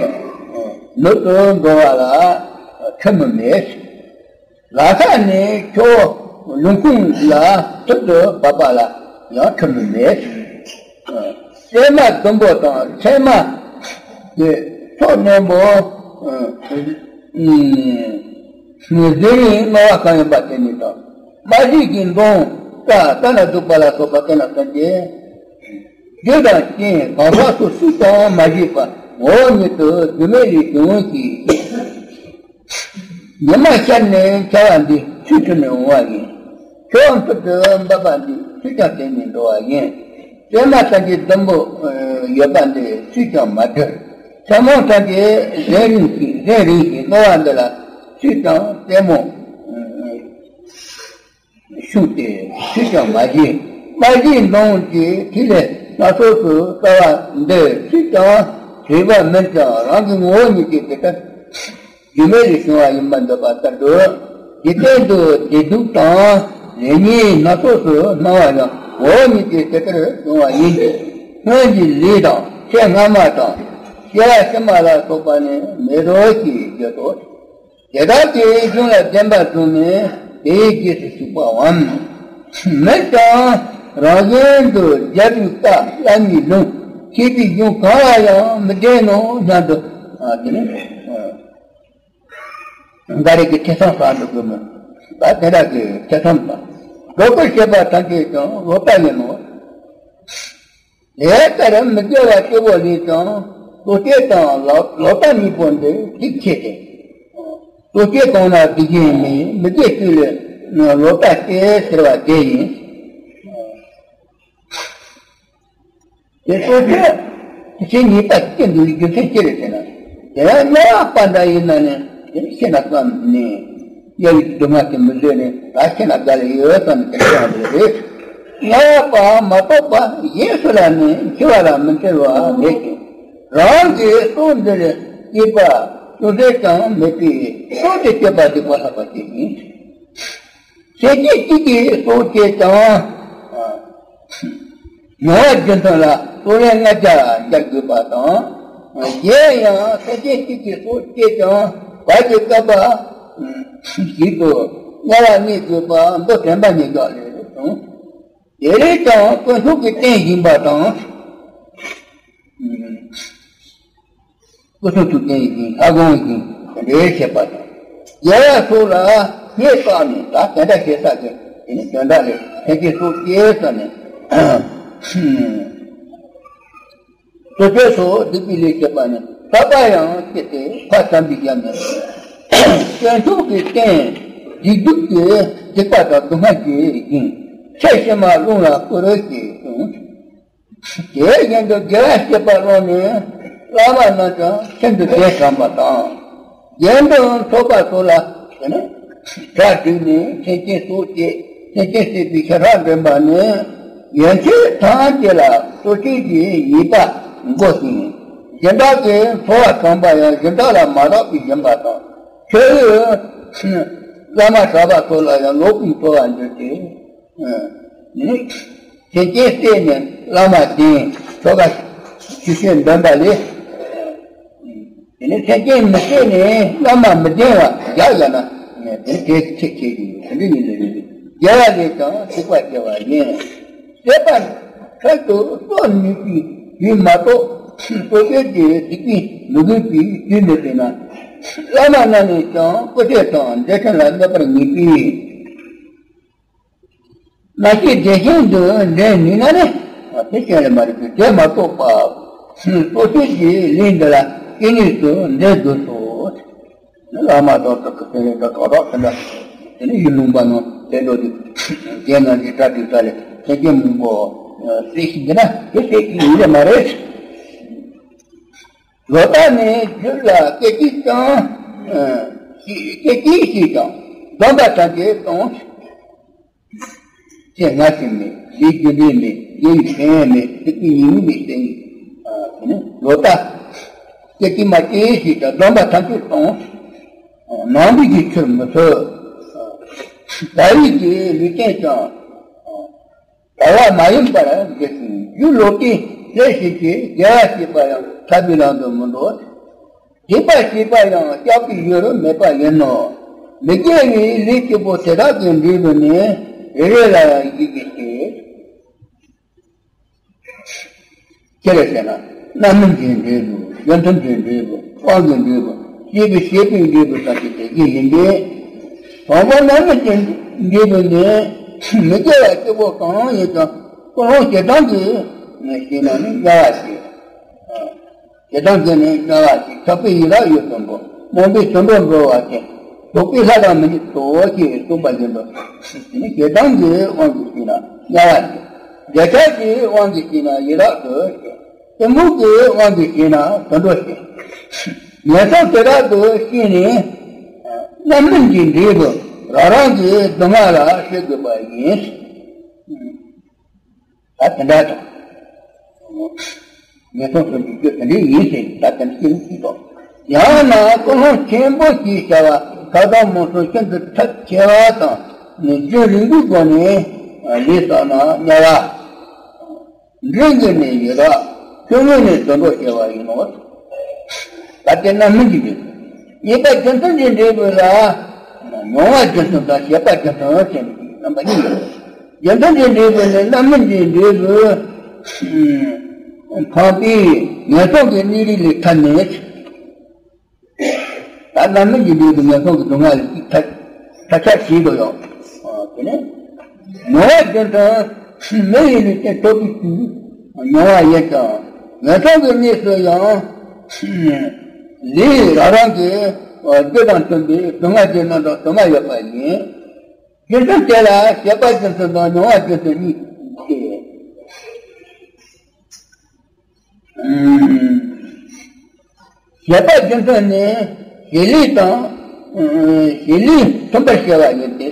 ནུབ་ཏུ་འགྲོ་བ་ལ་ཁྲིམས་མེད། ལ་དྭགས་ནས་ཁྱོད་ལུང་ཁུངས་ལ་མཐུ་དང་འབབ་པ་ལ་ཡང་ཁྲིམས་མེད། ཚད་མ་ཟླུམ་པོ་དང་ཚད་མ་གི་ཕྱོགས་རྣོན་པོ། ཟན་རིན་རྣོ་བ་གང་ཡིན་པ་དེ་ནི་དང་། མ་གཞི་གི་མདོངས་སྐྲ་སྐྲ་ན་སྡུག་པ་ལ་སོགས་པ་དེ་ལ་བརྟེན་ཏེ། རྒྱུ་དང་རྐྱེན་གང་ཟག་སོགས་སུས་ཀྱང་མ་བྱས་པ་ངོ་བོ་ཉིད་དུ་རྒྱུ་མེད་ལས་བྱུང་ཞིང་། ཉི་མ་ཤར་ནས་འཆར་བ་འདི་ཚུལ་ཁྲིམས་ནས་འོང་བ་ཡིན། ཁྱོད་མཐུ་དང་འབབ་པ་འདི་ཚུལ་ཀྱང་དེ་ནས་འགྲོ་བ་ཡིན། ཚད་མ་ཐམས་ཅད་ཟླུམ་པོ་ཡོད་པ་འདི་ཚུལ་ཀྱང་མ་གྲུབ། ཚད་མ་ཐམས་ཅད་ཟན་རིན་ཞིང་ཟན་རིན་ཞིང་རྣོ་བ་འདི་ལ་ཚུལ་ཀྱང་ལྟད་མོ་ཤུགས་ཏེ་ཚུལ་ཀྱང་མ་བྱས། མ་བྱས་མདོངས་ཀྱི་ཐིག་ལེ་སྣ་ཚོགས་སུ་རྩ་བ་འདི་ཚུལ་ཀྱང་བྱས་པ་མིན་ཀྱང་རང་གི་ངོ་བོ་ཉིད་ཀྱིས་དེ་ལྟར་རྒྱུ་མེད་ལས་བྱུང་བ་ཡིན་པར་འདོད་པ་ལྟར་དུ། འཇིག་རྟེན་དུ་བདེ་སྡུག་དང་ལེགས་ཉེས་སྣ་ཚོགས་སུ་སྣང་བ་ཡང་ངོ་བོ་ཉིད་ཀྱིས་དེ་ལྟར་བྱུང་བ་ཡིན་ཏེ། སྔོན་གྱི་ལས་དང་ཚེ་སྔ་མ་དང་སྐྱེ་བ་ཕྱི་མ་ལ་སོགས་པ་ནི་མེད་དོ་ཞེས་བརྗོད་དོ། དེ་དག་གི་གཞུང་ལ་བདེན་པར་གཟུང་ནས་དེའི་རྗེས་སུ་ཞུགས་པའམ། མིན་ཀྱང་རང་བཞིན་དུ་རྒྱལ་པོའི་བཀའ་བླ་མའི་ལུང་ཤེས་པའི་གཞུང་གང་ལ་ཡང་མི་བདེན་ནོ་སྙམ་དུ། ཨ་དེ་ནི། ཨ། འགའ་རེ་གིས་ཐེ་ཚོམ་ཟ་འགྲོ་གི་མོད། ད་དེ་དག་གི་ཐེ་ཚོམ་དང་། སྒྲོ་སྐུར་བྱེད་པ་ཐམས་ཅད་ཀྱང་ལོག་ལྟ་ཡིན་ནོ། དེ་ལྟར་མི་དགེ་བ་བཅུ་པོ་ལས་ཀྱང་སོ་སྐྱེ་དང་ལོག་ལྟ་གཉིས་པོ་འདི་སྡིག་ཆེ་སྟེ། སོ་སྐྱེ་གང་ལ་སྡིག་ཅན་མེད། མི་དགེ་བཅུ་ལས་ལོག་ལྟ་སྐྱེ་ཟེར་བ་དེ་ཡིན། དེ་སོ་སྐྱེ་དེ་ཉེས་པ་སྐྱེ་འདུག་རྒྱུ་མཚན་ཅི་རེད་ཟེར་ན། དེ་ཡང་དམྱལ་བ་པ་འདྲ་ཡིན་ན་ནི་དེ་ནི་ཤི་ན་བསམ་ནས། དམྱལ་བའི་སྡུག་བསྔལ་དེ་མི་བཟོད་ནས་ད་ཤི་ན་དགའ་ལེ་ཡོད་བསམ་ནས་དེ་འདྲ་བསམ་པ་རེད། དམྱལ་བ་པ་མ་གཏོགས་པ་གཞན་སུ་ལ་ནི་འཆི་བ་ལ་མི་འཁྲུལ་བ་མེད་ཅིང་། རང་གི་སྲོག་འདིར་སྐྱེས་པ་ཅུང་ཟད་ཀྱང་མེད་པས་སྲོག་དེ་གཅོད་པ་སྡིག་པ་ལྷག་པ་ཅན་ཡིན། སེམས་ཅན་གཅིག་གི་སྲོག་བཅད་ཀྱང་། མྱོང་བ་རྒྱུ་མཐུན་ལ་སྲོག་ལན་ལྔ་བརྒྱ་སྦྱར་དགོས་པ་དང་། གཞན་ཡང་སེམས་ཅན་གཅིག་གི་སྲོག་བཅད་ཀྱང་བར་གྱི་བསྐལ་པ་ཞིག་ཏུ་དམྱལ་བར་གནས་དགོས་པ་མདོ་དྲན་པ་ཉིད་བཞག་ལས་དང་། དེ་རིགས་ཀྱང་དཀོན་མཆོག་གི་རྟེན་ཡིན་པ་དང་། སྐུ་གསུང་ཐུགས་རྟེན་ཡིན་ལྷ་དགོངས་ཡིན་དེ་འདྲའི་བཤད་པ་དང་། རྒྱལ་བ་སོགས་ལ་སྙད་བཏགས་ནས་ད་དེ་འདྲ་བྱེད་ས་ཀྱི་དེ་ནི་དོན་དག་ལས་ཐེག་ཆེན་སོགས་སྐྱེས་ས་ནས། སོ་སྐྱེ་སོགས་སྡིག་པའི་ལས་བྱེད་པ་ནི་ཐར་པ་ཡང་སྐྱེ་སྟེ་ཕ་དམ་པའི་ཡབ་ནས། དཀོན་མཆོག་གི་རྟེན་སྡིག་སྡུག་གི་སྡིག་པ་དང་སྡུག་བསྔལ་གྱི་ཡིན། ཚེ་ཕྱི་མ་རླུང་ལ་བསྐུར་ཞེས་གསུངས། དེ་བཞིན་དུ་དགེ་བ་བྱེད་པ་བླངས་ནས་བླ་མ་རྣམས་ཀྱང་ཤིན་ཏུ་དད་དྲན་པ་དང་། གཞན་དོན་ཐོབ་པ་སོགས་ལ་དེ་ནི་གྲ་སྒྲིག་ནས་སེམས་ཅན་སྲོག་བཅད། སེམས་ཅན་བསད་པའི་ཤ་ཁྲག་འདྲེན་པ་ནི་ཡན་ཆད་ཐམས་ཅད་ལ་སོ་སྐྱེ་གི་ཉེས་པ་བགོ་ཞིང་། སྦྱིན་བདག་གིས་འཚོ་བ་བསྐངས་པ་ཡང་སྦྱིན་བདག་ལ་མ་རག་པའི་སྦྱིན་པ་དང་། ཁྱོད་བླ་མ་གྲྭ་པ་སོགས་ལ་ཡང་ལོག་པའི་འཚོ་བ་འདོད་དེ། ནི། སེམས་ཅན་བསད་ནས་བླ་མ་བདེན་ཆོ་ག་ཞུ་ཞུ་འདོན་པ་ལས། དེ་ནི་སེམས་ཅན་མི་བསད་ནས་བླ་མ་མི་བདེན་པ་རྒྱག་ཡོད་ན་དེ་དེ་ཁྱེད་ཁྱེད་ཀྱི་དེ་འདྲ་ཡིན་ལས་རེད། རྒྱལ་བ་ལས་ཀྱང་སྡིག་པ་སྐྱེ་བ་ཡིན། བསད་པ་ཁྲག་ཏུ་གསོག་ནུས་པའི་དུས་མ་གཏོགས་སོ་སྐྱེ་གྱི་སྡིག་པས་མི་གོས་པའི་དུས་མེད་པས་ན། བླ་མ་རྣམས་ནས་ཀྱང་སྐུ་ཚེ་དང་འབྲེལ་ཕྲན་ལ་གནོད་པར་ངེས་པས། མ་སྐྱེས་དེ་བཞིན་དུ་འདྲེན་ནུས་ན་ནི། དེ་ཅན་ལས་མ་རིག་པའི་དེ་མ་གཏོགས་པ། སོ་སོའི་གི་ལས་འདི་ལ་སྐྱེ་ནུས་སུ་འདྲེན་དགོས་སོ། བླ་མ་དང་ཐུག་གི་སེམས་ཡོད་ད་ཐོག་ཐོག་དེ་འདྲ། དེ་ནི་ཡུལ་ལུང་པ་ནང་དེ་འགྲོ་དུས་རྒྱལ་ནང་གི་གྲྭ་སྒྲིག་ས་ལས་སེམས་ཅན་མང་པོ་བསད་ཤིང་འདི་ན་དེ་བསད་ཤིང་ཡིན་ལེ་མ་རེད། ལོ་ལྟར་ནས་རྒྱུད་ལ་སྐད་ཅིག་ཀྱང་སྐད་ཅིག་ཞིག་ཀྱང་སྡོམ་པ་ཐམས་ཅད་གཏོང་། ཅེས་སྔར་བཞིན་མེད། ལས་རྒྱུ་འབྲས་མེད། དགེ་བའི་ཕན་ཡོན་མེད། སྡིག་པའི་ཉེས་དམིགས་མེད་ཟེར། ལོ་ལྟར་སྐད་ཅིག་མ་སྐྱེས་ཞིག་ཀྱང་སྡོམ་པ་ཐམས་ཅད་གཏོང་། ནང་པའི་གི་ཆོས་མི་འཚོལ། ད་རེས་ཀྱི་ལུས་རྟེན་ཀྱང་གྲྭ་བ་མ་ཡིན་པར་འགྱུར་ཞིང་རྒྱུ་ལོག་སྟེ་ལྷས་ཞིག་གིས་དགེ་བ་བྱེད་པ་ཡང་ཐར་པའི་ལམ་དུ་མི་འགྲོ། སྡིག་པ་བྱེད་པ་ཡང་སྐྱབས་ཀྱི་ཡུལ་མེད་པ་ཡིན་ནོ། མི་དགེ་བའི་ལས་བཅུ་པོ་དེ་དག་གི་འབྲས་བུ་ནི་རེ་རེ་ལ་ཡང་ཡི་གེ་ཞེས། ཅི་རེད་ཟེར་ན། རྣམ་སྨིན་གྱི་འབྲས་བུ། རྒྱུ་མཐུན་གྱི་འབྲས་བུ། དབང་གི་འབྲས་བུ། སྐྱེས་བུ་བྱེད་པའི་འབྲས་བུ་དང་བཅས་ཏེ་བཞི་ཡིན་ཏེ། དང་པོ་རྣམ་སྨིན་གྱི་འབྲས་བུ་ནི། མི་དགེ་བ་བཅུ་པོ་གང་ཡིན་ཀྱང་ཀུན་སློང་ཞེ་སྡང་གིས་བྱས་ན་ནི་དམྱལ་བ་སྐྱེ། ཞེ་སྡང་གིས་ནི་དམྱལ་བ་སྐྱེ། ཆགས་པའི་ཡི་དྭགས་ཡུལ་དུ་འགྲོ། རྨོངས་པའི་སུ་འགྲོར་འགྲོ་བ་སྟེ། དོགས་པའི་ལྷ་དང་མི་མཇེད་དོ་ཞེས་གསུངས་པ་བཞིན་དུ། དེ་ནི་ཞེ་སྡང་གི་དབང་གིས་བྱས་ན་དམྱལ་བ་སྐྱེ། འདོད་ཆགས་ཀྱི་དབང་གིས་བྱས་ན་ཡི་དྭགས་སུ་སྐྱེ། གཏི་མུག་གི་དབང་གིས་བྱས་ན་དུད་འགྲོ་སྐྱེ། ངན་སོང་དེ་དག་ཏུ་སྐྱེས་ནས། རྣམ་སྨིན་གྱི་འབྲས་བུ་རང་རང་གི་སྡུག་བསྔལ་ལ་སྤྱོད་དགོས་པ་ཡིན། ད་དེ་འདྲ་དང་། ངན་སོང་གསུམ་གྱི་རྒྱུ་དེ་འདྲ་ཡིན་ཟེར་ད་དེ་འདྲ་ཞིག་ཅིག་དང་། ཡང་ན་ཀུན་སློང་ཆེན་པོ་ཞེས་བྱ་བ་ཐབས་དང་མང་སོང་ཤིན་ཏུ་ཐབས་ཆེ་བ་དང་ནི་རྒྱུན་རིང་པོའི་སྒོ་ནས་ལས་བསགས་ན་དམྱལ་བ། འབྲིང་གིས་ནི་ཡི་དྭགས། ཆུང་ངུས་ནི་དུད་འགྲོ་སྐྱེ་བ་ཡིན་ནོ། ད་དེ་རྣམ་སྨིན་གྱི་རྒྱུ། གཉིས་པ་རྒྱུ་མཐུན་གྱི་འབྲས་བུ་ལ། མྱོང་བ་རྒྱུ་མཐུན་དང་བྱེད་པ་རྒྱུ་མཐུན་ཟེར་ནས་རྣམ་པ་གཉིས་ཡོད། རྒྱུ་མཐུན་གྱི་འབྲས་བུ་ནི་རྣམ་སྨིན་གྱི་འབྲས་བུ། འཕངས་པས་ངན་སོང་གི་གནས་རིས་ལས་ཐར་ནས། ད་རྣམ་སྨིན་གྱི་འབྲས་བུ་ངན་སོང་གི་སྡུག་བསྔལ་ལས་ཐར་ཐར་ཆགས་བྱེད་དོ་ཡོང་། དེ་ནས་མྱོང་བ་རྒྱུ་མཐུན། མི་ཡི་ལུས་རྟེན་ཐོབ་པའི་ཚུལ། མྱོང་བ་ཡིན་ཀྱང་ངན་སོང་གི་གནས་སུ་ཡང་། ལས་རང་རང་གི་རྒྱུ་དང་མཐུན་པའི་སྡུག་བསྔལ་གྱི་རྣམ་གྲངས་དུ་མ་ཡོད་པ་ཡིན། རྒྱུ་མཐུན་དེ་ལ་བྱེད་པ་རྒྱུ་མཐུན་དང་མྱོང་བ་རྒྱུ་མཐུན་གཉིས་ཏེ། བྱེད་པ་རྒྱུ་མཐུན་ནི་བྱེད་ལས་དང་། བྱེད་ལས་མཐུན་པར་བྱ་བ་ཡིན་ཏེ།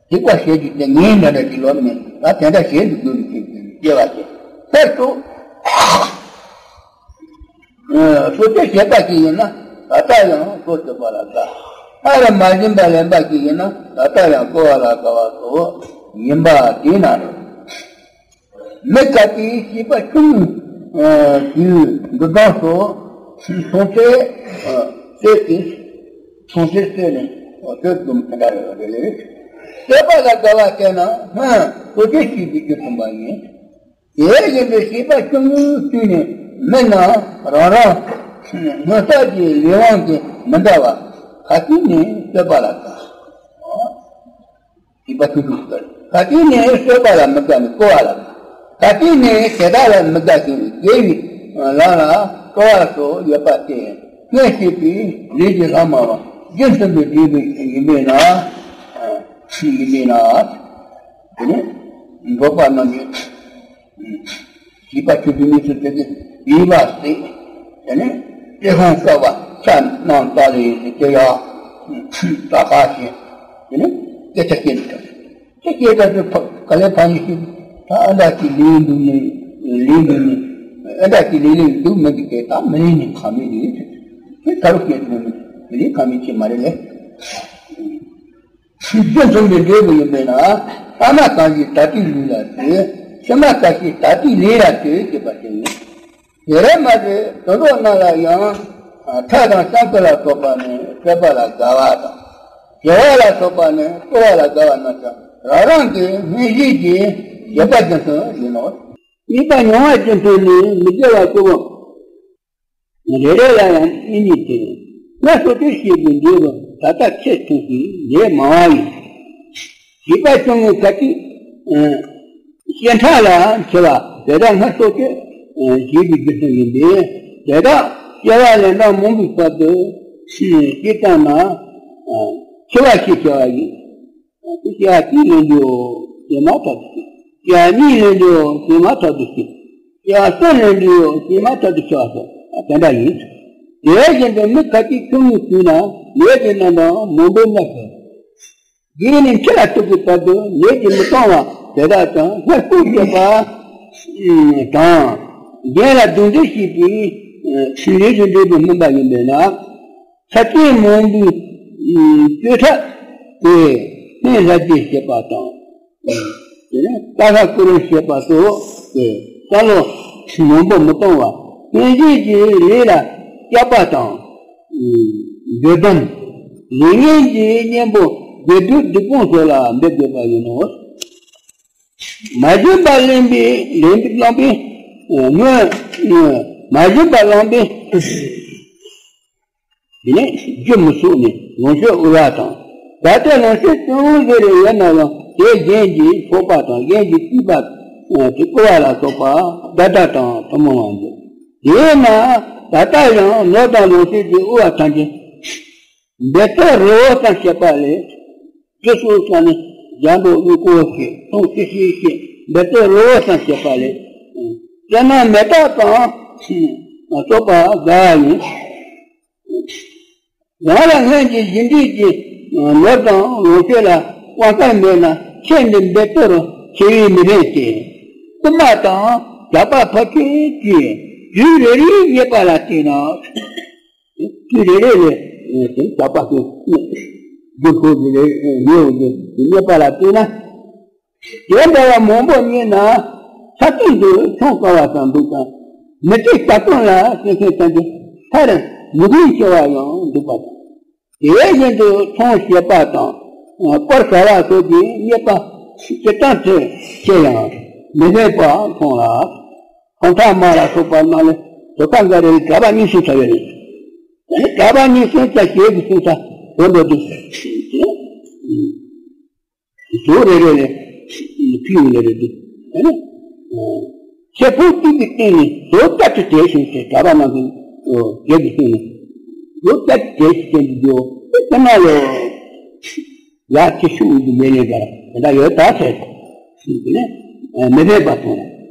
སྡིག་པ་བྱེད་རྒྱུ་དེ་ངས་འདི་འདྲ་ཞིག་ལོབས་ནས་ད་དེ་འདྲ་བྱེད་འདུག་དགོས་ཀྱི་སྐྱེ་བ་སྟེ། ལྟར་དུ། སོ་སྐྱེ་བྱེད་པ་ཞིག་ཡིན་ན་ད་ལྟ་ཡང་སོ་སྐྱེ་བ་ལ་དགའ། སྔར་མ་བྱིན་པ་ལེན་པ་ཞིག་ཡིན་ན་ད་ལྟ་ཡང་སྐྱེ་བ་ལ་དགའ་བ་སོགས་ཡིན་པ་དེས་ན། མི་དགའ་སྟེ་བྱིས་པ་ཆུང་ངུ་ཞིག་འདུ་སྟངས་སོགས་མཐོང་ཚེ་གསོད་དེ། མཐོང་ཚེ་གསོད་ནས་གསོད་དུ་མི་འདྲ་རེ་རེ། གསོད་པ་ལ་དགའ་བ་བྱས་ན་སྔར་སོ་སྐྱེ་བྱེད་པའི་རྒྱུ་མཐུན་པ་ཡིན། དེ་བཞིན་དུ་བྱིས་པ་ཆུང་ངུའི་དུས་ནས་མི་རྣམས་རང་རང་སྔོན་བསགས་ཀྱི་ལས་དབང་གིས་མི་འདྲ་བ་ག་དུས་ནས་གསོད་པ་ལ་དགའ། བྱིས་པ་ཆུང་ཆུང་ཟེར། ག་དུས་ནས་གསོད་པ་ལ་མི་དགའ་ནས་སྐྱེ་བ་ལ་དགའ། ག་དུས་ནས་དེ་དག་ལ་མི་དགའ་ཞིང་དགེ་བའི་ལམ་ལ་སྐྱེ་བ་སོགས་ཡོད་པ་སྟེ། སྔོན་བྱས་པའི་ལས་ཀྱི་ལྷག་མ་བ་རྒྱུ་མཐུན་པའི་འབྲས་བུ་ཡིན་པས་ན། ཡིན་པས་ན། དེ་ནས་འབྲོག་པ་རྣམས་ཀྱིས། བྱིས་པ་ཆུང་ཆུང་གཉིས་སུ་དེ་གི་བྱིས་པ་སྟེ། དེ་ནས་ཏེ་ཧོང་ཀ་བ་ཆ་རྣམས་དག་ལས་ཏེ་ཡ། ད་ག་ཞེས། དེ་ནས་སྐད་ཆ་བཤད་འདུག་ཅི་སྐད་ཆ་དེ་ཕ་ག་ལས་ཕ་ཡིན་ཞིག་ད་ཨ་འདྲ་ཅིག་ལས་འདུག་ནས་ལས་འདུག་ནས་ཨ་འདྲ་ཅིག་ལས་ལས་འདུག་མི་འདུག་དེ་ད་མི་ལས་ནས་ཁ་མི་ལས་དེ་ད་རུ་སྐད་དུ་མི་ལས་ཁ་མི་ཆེ་མ་རེད་ལས། རྒྱུ་མཐུན་པའི་འབྲས་བུ་ཡིན་པས་ན། སྔ་མ་གང་ཞིག་ད་ལྟའི་ལུས་ལ་ལྟོས། ཕྱི་མ་གང་ཞིག་ད་ལྟའི་ལས་ལ་ལྟོས་ཞེས་པ་དེ་ཡིན། དེ་རེད་མ་ཟད་དུད་འགྲོ་རྣམས་ལ་ཡང་། ཁྲག་དང་ཤ་སྐུ་ལ་སོགས་པ་ནི་གསོད་པ་ལ་དགའ་བ་དང་། བྱེད་པ་ལ་སོགས་པ་ནི་སྐྱེ་བ་ལ་དགའ་བ་རྣམས་ཀྱང་རང་རང་གི་སྨིན་བྱེད་ཀྱི་བྱེད་པ་རྒྱུ་མཐུན་ཡིན་ནོ། གཉིས་པ་མྱོང་བ་རྒྱུ་མཐུན་ནི་མི་དགེ་བ་བཅུ་པོ། རེ་རེ་ལ་ཡང་སྨིན་ནི་དེ། སྔར་སོ་སྐྱེ་བྱེད་པའི་འབྲས་བུ་ད་ལྟ་ཁྱེད་མཐོང་ཞིང་ལས་མང་བ་ཡིན། བྱིས་པ་ཆུང་ངུ་ག་ཅིག་སྐྱེ་ཕྲ་ལ་འཆི་བ་དེ་དག་སྔར་སོ་སྐྱེ་བྱེད་པའི་རྒྱུ་མཚན་ཡིན་པས། དེ་དག་སྐྱེ་བ་ལན་གྲངས་མང་པོའི་བར་དུ་ ཞེས་བསྟན་ན། འཆི་བ་ཞེས་བྱ་བ་ཡིན། དེ་སྐྱེ་བ་གཅིག་ལེན་རྒྱུའོ་ཞེས་མ་ཐག་ཏུ་སྐྱེ། སྐྱེ་བ་གཉིས་ལེན་རྒྱུའོ་ཞེས་མ་ཐག་ཏུ་སྐྱེ། སྐྱེ་བ་གསུམ་ལེན་རྒྱུའོ་ཞེས་མ་ཐག་ཏུ་སྐྱེ་བ་སོགས་དེ་འདྲ་ཡིན། དེ་བཞིན་དུ་མི་ཁ་ཅིག་ཆུང་ངུའི་དུས་ན་ལས་ཀྱི་རྣམ་གྲངས་མང་པོའི་རྣམ་ཤེས། དེ་ནས་འཆི་ལ་ཐུག་གི་བར་དུ་ལས་ཀྱིས་མི་གཏོང་བ་དེ་དག་ཀྱང་སྔར་བསྐུལ་བྱེད་པ་དང་། གཞན་ལ་གདུང་འཛིན་བྱེད་པའི་ལས་སུ་འབྲས་བུ་སྨིན་པ་ཡིན་པས་ན། ཚར་གཅོད་མང་པོའི་གཅོད་ཐབས་ཏེ། སྨན་ལྷ་རྗེས་བྱེད་པ་དང་། དེ་ནས་ཀ་ཁ་ཀུ་རུ་བྱེད་པ་སོགས་ཏེ། བསམ་བློ་མང་པོ་མི་གཏོང་བ། སེམས་ཅན་གྱི་ལས་ལ་སྐྱབས་པ་དང་། འདོད་དམ། ལས་ངན་གྱི་གཉེན་པོ་དགེ་སྡིག་སྡིག་སྤོང་སོགས་ལ་འབད་དགོས་པ་ཡིན་ནོ། མ་བྱིན་པ་བླངས་པའི་ལས་བླངས་པའི་སྔོན། མ་བྱིན་པ་བླངས་པའི། དེ་ནས་རྒྱུ་མི་ཚུགས་ནས་ལོངས་སྤྱོད་དབུལ་བ་དང་། ད་ལྟའི་ལོངས་སྤྱོད་ཅུང་ཟད་རེ་ཡོད་ན་ཡང་དེ་གཞན་གྱིས་འཕྲོག་པ་དང་གཞན་གྱིས་བརྩིས་པ་དེ་བཀུར་བ་ལ་སོགས་པ་དགྲ་དགྲ་དང་ཐུན་མོང་བ་འདུག་དེས་ན་ད་ལྟ་ཡང་ནོར་དང་ལོངས་སྤྱོད་ཀྱི་དབུལ་བ་ཐམས་ཅད་འབད་རྩོལ་རི་བོ་ཙམ་བྱེད་པ་ལས། དེ་སོགས་ཀྱང་ནི་རྒྱ་མདོ་དབུས་ཀོ་ཞེས་མཐོང་ཤེས་ཤེས་ཤེས་འབད་རྩོལ་རི་བོ་ཙམ་བྱེད་པ་ལས། དེ་ན་མེ་སྟག་དང་སོགས་པ་དགའ་བ་ཡིན། རང་ལ་སྔོན་གྱི་རྗེས་འབྲས་ཀྱི་ནོར་དང་ལོངས་སྤྱོད་ལ་དབང་བསྐུར་མེད་ན་ཚེ་འདི་འབད་རྩོལ་ཆེ་བའི་མི་ལེན་ཏེ། རྐུན་མ་དང་ཇག་པ་ཕལ་ཆེར་གྱིས་དུས་རེ་རེའི་རྙེད་པ་ལ་བལྟས་ན། དུས་རེ་རེ་ལས་དེ་ཇག་པ་ཚོས་རྒྱུ་ཁོ་རེ་རེ་ཉེ་བོ་དེ་རྙེད་པ་ལ་བལྟས་ན། དེ་འདྲ་བ་མང་པོ་རྙེད་ན་ས་སྟེང་དུ་མཆོང་དཀའ་བ་ཙམ་འདུག་ཀྱང་། མི་ཚེ་ཞག་སྟོང་ལ་སེམས་ཅན་ཐམས་ཅད་མཐར་མྱུར་བའི་སྐྱེ་བ་ཡང་འདུག་པ་དང་། དེ་བཞིན་དུ་ཚོང་བྱེད་པ་དང་དཀོར་ཟ་བ་སོགས་ཀྱི་རྙེད་པ་སྤྱིར་བཏང་ཚེ་ཆེ་ཡང་མི་ལེགས་པ་མཐོང་ལ། ཕོ་མཐའ་དམག་ལ་སོགས་པ་རྣམས་ལས་དོ་ཁ་འགའ་རེ་གྲྭ་པ་གཉིས་སུ་ཚ་བའི་རེད། ད་ནི་གྲྭ་པ་གཉིས་སུ་ཚ་ཞེས་ཀྱི་སུ་ཚ་བོད་འགྲོ་དུས། ཟོག་རེ་རེ་ནས་ཕུལ་ཡོང་ལེ་རེ་འདུག་ཨ་ནི། ཚེ་ཕུགས་གཅིག་གི་སྟེང་ནས་ཟོག་བརྒྱ་ཁྲི་བྲེལ་ཞིང་ཟེར་གྲྭ་པ་རྣམས་ཀྱིས་རྒྱལ་གྱི་སྟེང་ནས་ཟོག་བརྒྱ་ཁྲི་བྲེལ་ཞིང་བསྟན་དུ་འགྱོ་དེ་ལྟ་ན་ལོ། ཡར་ཁྱི་ཤུགས་ཀྱིས་མེ་ལེན་པར་དེ་འདྲ་ཡོད་ད་ཟེར། ཞུས་ནས་མི་ཕན་པ་མཐོང་།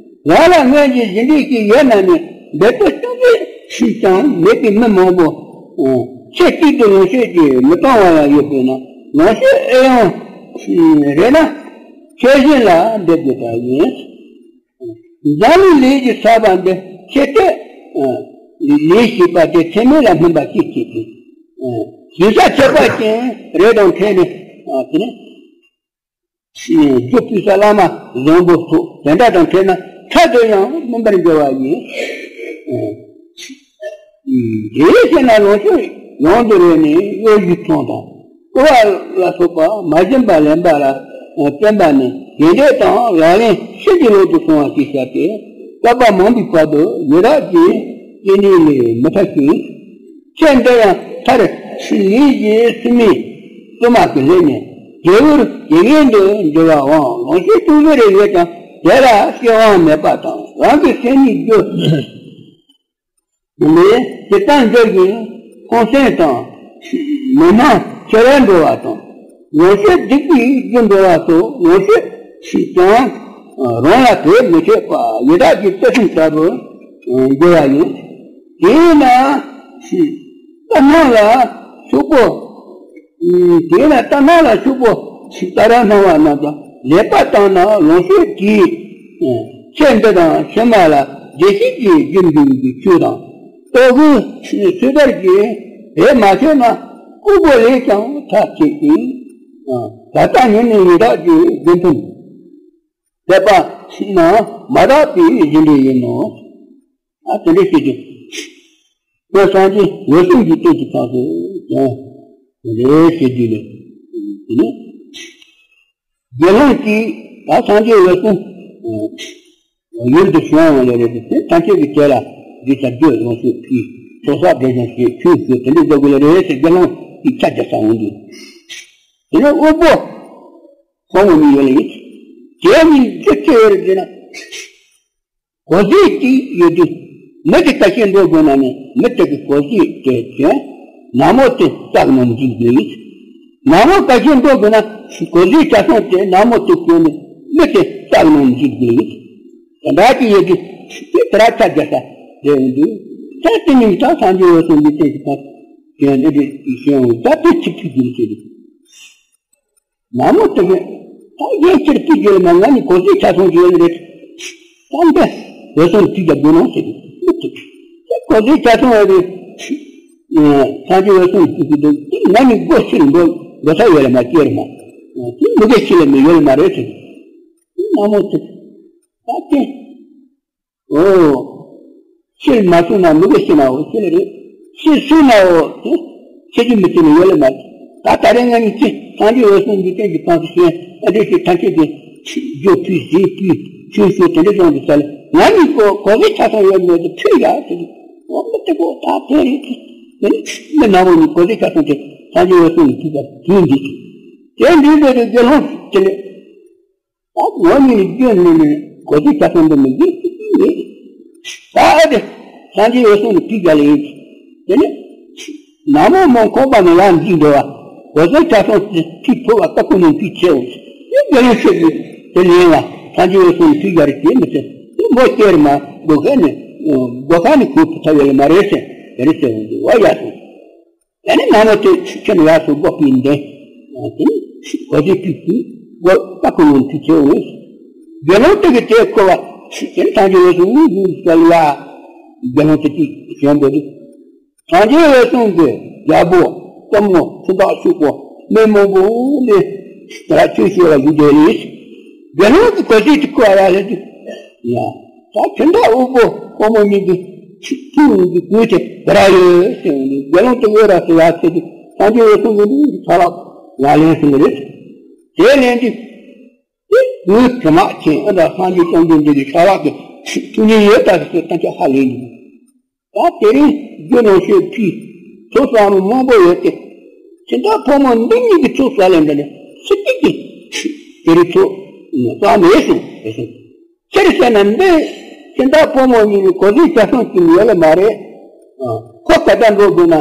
རང་ལ་སྔོན་གྱི་རྗེས་འབྲས་ཀྱི་ཡོད་ན་ནི་འབད་རྩོལ་ཅུང་ཟད་ཞིག་ཀྱང་མེད་པའི་མི་མང་པོ། ཚེ་གཅིག་ཏུ་ལོངས་སྤྱོད་ཀྱིས་མི་གཏང་བ་ཡང་ཡོད་པས་ན་ལོངས་སྤྱོད་ཨེ་ཡོང་རེ་ན་ཆོས་གཞན་ལ་འབད་དགོས་པ་ཡིན། འཛམ་གླིང་ལས་ཀྱི་ཟབ་པ་འདི་ཆེ་སྟེ། ལས་བྱེད་པ་དེ་ཚད་མེད་ལ་སྨིན་པ་ཅིག་བྱེད་ཅིང་། ཞིང་ས་ཁྱད་པར་ཅན་རེ་དང་འཕྲད་ནས། དེ་ནས། རྒྱུ་སྤུས་ས་བླ་མ་བཟང་པོ་སོགས་དེ་འདྲ་དང་འཕྲད་ན་ཕྲག་ཏུ་ཡང་སྨིན་པར་འགྱུར་བ་ཡིན། དེའི་ཕྱིར་ན་ལོངས་སྤྱོད་ཡོངས་སུ་རེ་ནས་གཡོ་སྒྱུ་ཚོང་དང་བརྐུ་བ་ལ་སོགས་པ་མ་བྱིན་པ་ལེན་པ་ལ་བརྟེན་པ་ནི་དགེ་འབྲས་དང་ལག་ལེན་ཕྱིན་ཅི་ལོག་ཏུ་སོང་བ་ཞིག་བྱས་ཏེ་བསྐལ་པ་མང་པོའི་བར་དུ་ཡི་དྭགས་ཀྱི་སྐྱེ་གནས་ལས་མི་ཐར་ཞིང་། ཚེ་འདི་ཡང་མཐར་ལུས་ཀྱི་སྲིན་མོའི་བཙུན་མ་གི་ལུས་ནས་རྒྱལ་བུར་དགེ་བསྙེན་དུ་འགྱུར་བའམ་ལོངས་སྤྱོད་ཅུང་ཟད་རེ་ཡོད་ཀྱང་དེ་ལ་སྐྱེ་བ་མེད་པ་དང་རང་གི་སེམས་ཉིད་རྒྱུ་ལས་ཇི་ལྟར་འགྱུར་ཞིང་ཁོང་སེམས་དང་མི་སྣང་ཆེ་བར་འགྲོ་བ་དང་། ལོངས་སྤྱོད་སྡིག་པའི་རྒྱུ་འགྲོ་བ་སོགས་ལོངས་སྤྱོད་ཀྱང་རང་ལ་བེད་མི་ཆོད་པ་ཡི་དྭགས་ཀྱི་རྩི་ཤིང་ལྟ་བུར་འགྱུར་བ་ཡིན། དེས་ན། ལྟ་སྣང་ལ་ཕྱུག་པོ། དེས་ན་ལྟ་སྣང་ལ་ཕྱུག་པོ་ཞིག་ལྟར་སྣང་བ་རྣམས་དང་ལེགས་པར་བརྟགས་ན་ལོངས་སྤྱོད་ཀྱི་ཚེ་འདི་དང་ཕྱི་མ་ལ་བདེ་སྐྱིད་ཀྱི་རྒྱུར་འགྱུར་བའི་ཆོས་དང་ལྟོ་གོས་ཚོས་གཏེར་གྱིས་བེད་མ་ཆོད་ན་ལྐུགས་པོ་ལས་ཀྱང་ཐར་བྱེད་ཅིང་། ད་ལྟ་ཉིད་ནས་ཡི་དྭགས་ཀྱི་དགེ་འདུན་དད་པ་ཞིག་ན་མ་དག་པའི་རྗེས་འབྲས་ཡིན་ནོ། ཨ་དེ་འདྲ་བྱེད་དུས། ཁོས་སངས་རྒྱས་འོད་སྲུང་གི་སྟེང་དུ་ཚང་ཟེར་ཀྱང་། དེ་འདྲ་བྱེད་དུས་ལས། དེ་ནི། དགེ་སློང་གིས་ད་སངས་རྒྱས་འོད་སྲུང་ཡུལ་དུ་བྱོན་ཡོང་ལེ་རེད་དེ་ཐམས་ཅད་ཀྱི་དེ་ལ་འདི་ལྟར་བརྗོད་ལོངས་སྤྱོད་ཀྱི་ཚོགས་བསགས་དེ་ཀྱང་བྱེད་ཆོས་ཞུ་དེ་འདྲ་མཛད་དགོས་ལེ་རེད་ཟེར་དགེ་སློང་གིས་ཆ་རྒྱག་ས་འོང་དུས། དེ་ནས་དབུལ་པོ་ཁོང་ངོ་མི་ཡོད་ལེ་ཡིན། དེ་ཉིད་འདི་ཅི་ཡོད་རེད་ཟེར་ན། གོ་ཟས་ཅིག་ཡོད་དུས་མི་དེ་ཁ་ཤས་འགྲོ་དགོས་ན་ནི་མི་དེ་གི་གོ་ཟས་དེ་དོན་ ནག་མོ་དེ་བསགས་ནས་འཇིག་དགོས། ནག་མོ་ག་ཤེད་འགྲོ་དགོས་ན་གོས་ཟས་ཆ་ཚང་དེ་ནག་མོ་དེ་གྱོན་ནས་མི་དེ་བསགས་ནས་འཇིག་དགོས། དེ་འདྲ་གི་ཡོད་དུས་དེ་དེ་ར་ཆ་རྒྱག་ས་རེད་འདུག་ད་དེ་ནི་ད་སངས་རྒྱས་འོད་སྲུང་གི་རྟེན་གྱི་ཕ་གྱོན་འདི་འདྲ་ཞིག་ཡོང་ད་དེ་ཆིག་ཆིག་གི་རེད། ནག་མོ་དེ་གས་ད་ཡན་ཆད་ཕུད་རྒྱུ་ལ་མ་ང་ནི་གོས་ཟས་ཆ་ཚང་ཞིག་ཡོད་ནི་རེད། ད་འདི་འོད་སྲུང་ཕུད་རྒྱག་དགོས་ནོ་ཟེར་གི་མི་ཐུབ། དེ་གོས་ཟས་ཆ་ཚང་ཡོད་རེད། སངས་རྒྱས་འོད་སྲུང་ཕུད་རྒྱུ་འདུག་དེ་ང་ནི་སྒོ་ཕྱིར་འགྲོ་འགྲོ་ས་ཡོད་ལ་མ་སྐྱེས་ར་མ། དེ་མི་དགེ་ཕྱི་ལ་མི་ཡོད་ལ་མ་རེད་ཟེར་གི། དེ་ནག་མོ་དེ་ད་དེ། ཨོ། ཕྱིར་མ་སོང་ན་མི་དགེ་ཕྱི་ནའོ་ཕྱི་ལ་རེད། ཕྱིར་སོང་ནའོ། ཕྱི་རྒྱུ་མི་ཚེ་ནི་ཡོད་ལ་མ་རེད། ད་ད་རེས་ང་གཉིས་ཀྱིས་སངས་རྒྱས་འོད་སྲུང་འཇིག་རྟེན་གྱི་ཁམས་སུ་ཞེན་ཨ་འདྲས་ཀྱི་ཐམས་ཅད་ཀྱི་རྒྱུ་ཕུད་ཟས་ཕུད་ཆོས་ཞུ་དེ་འདྲ་སོང་གི་ས་ལ་ང་གཉིས་ཀོ་གོ་ཟས་ཆ་ཚང་ཡོད་མེད་དུ་ཕུད་ཡ་ཟེར་གི། འོ་མི་དེ་གོ་ད་དེ་རེད་དེ་ནི་མི་ནག་མོ་གཉིས་གོ་ཟས་ཆ་ཚང་དེ་སངས་རྒྱས་འོད་སྲུང་གི་ཕུད་པ་དེ་འདི་དེ་འདི་འདྲ་དེ་དགེ་སློང་དེ་ནི། ད་ངོ་གཉིས་ནི་སྐྱོན་ནི་ནི་གོ་ཚིག་ཆ་ཚང་འདི་མི་འདི་ནི། ད་ཨ་དེ་སངས་རྒྱས་འོད་སྲུང་ནི་ཕི་རྒྱ་ལ་ཡིན། དེ་ནི་ནག་མོ་མོ་ཁོག་པ་ནི་ཡང་འཇིག་འགྲོ་བ། གོ་ཚིག་ཆ་ཚང་དེ་ཕི་ཕོ་བ་ལྟ་ཁུ་ནི་ཕི་ཆེ་འོ། དེ་རྒྱ་ལ་ཤེས་ནི་དེ་ལེན་ལ་སངས་རྒྱས་འོད་སྲུང་ནི་ཕི་རྒྱ་རི་ཅེས་མི་ཚེ་དེ་མོ་སྐྱེར་མ་སྒོ་ཁ་ནི་སྒོ་ཁ་ནི་གོས་ཕུ་ཐ་ཡོད་ལ་མ་རེད་ཟེར་དེ་རི་ཟེར་འོ་འདི་བ་ཡ་སོང་། ཡང་ན་ནག་མོ་དེ་ཁྱོད་ཡར་སོང་སྒོ་ཕྱེ་འདི། དེ་ནི་གོ་ཚིག་ཕུད་དུས་སྒོ་ལྟ་ཁུ་ངོ་ཕུད་ཚེ་འོང་། དགེ་སློང་དེ་གིས་དེ་གོ་བ། དེ་ནི་སངས་རྒྱས་འོད་སྲུང་ངུ་ངུ་སྐད་ལ། དགེ་སློང་དེ་དེ་གཞན་པོ་དེ། སངས་རྒྱས་འོད་སྲུང་གི་རྒྱལ་པོ་གཏུམ་མོ་ཁྱིམ་བདག་ཕྱུག་པོ་མི་མང་པོ་ནི་དེ་ལ་ཆོས་ཞུ་བ་ཡིན་དེ་རེད། དགེ་སློང་གི་གོ་ཚིག་དེ་གོ་བ་ཡ་ལ་དེ། ཡ། ད་དེ་འདྲ་དབུལ་པོ་ཕོ་མོ་གཉིས་ཀྱི་ཆིག་ཐུག་གི་དགོས་དེ་ག་ར་ཡོད་ཟེར་ནས་དགེ་སློང་དེ་འོས་ར་ཟེར་ཡ་ཟེར་དུས་སངས་རྒྱས་འོད་སྲུང་གི་ནི་ཕྱག་ལག་ལག་ལེན་ཟེར་ནི་རེད། དེ་ལེན་དུས་དེ་དགོས་དེ་མ་ཁྱེད་ཨ་འདྲ་སངས་རྒྱས་བཅོམ་ལྡན་འདས་ཀྱི་ཕྱག་ལག་གི་ཐུགས་ཉིད་ཡོད་ད་ཟེར་ཏེ་ད་ཁྱོད་ཧ་ལས་འདུག་ད་དེ་རིང་རྒྱུ་ནོར་ཤོད་ཕི་ཚོ་བསམ་བློ་མང་པོ་ཡོད་དེ། དེ་འདྲ་ཕོ་མོ་འདི་གཉིས་ཀྱི་ཚོ་ས་ལེན་འདྲ་ནས་སི་ཏི་གི་དེ་རིང་ཚོ་བསམ་མེད་སོང་ཟེར་སོང་། ཅི་རེད་ཟེར་ན་འདི་དེ་འདྲ་ཕོ་མོ་གཉིས་ནི་གོ་ཟས་ཆ་ཚང་གཅིག་ཡོད་ལ་མ་རེད། ཁོ་ག་ད་འགྲོ་དགོས་ན་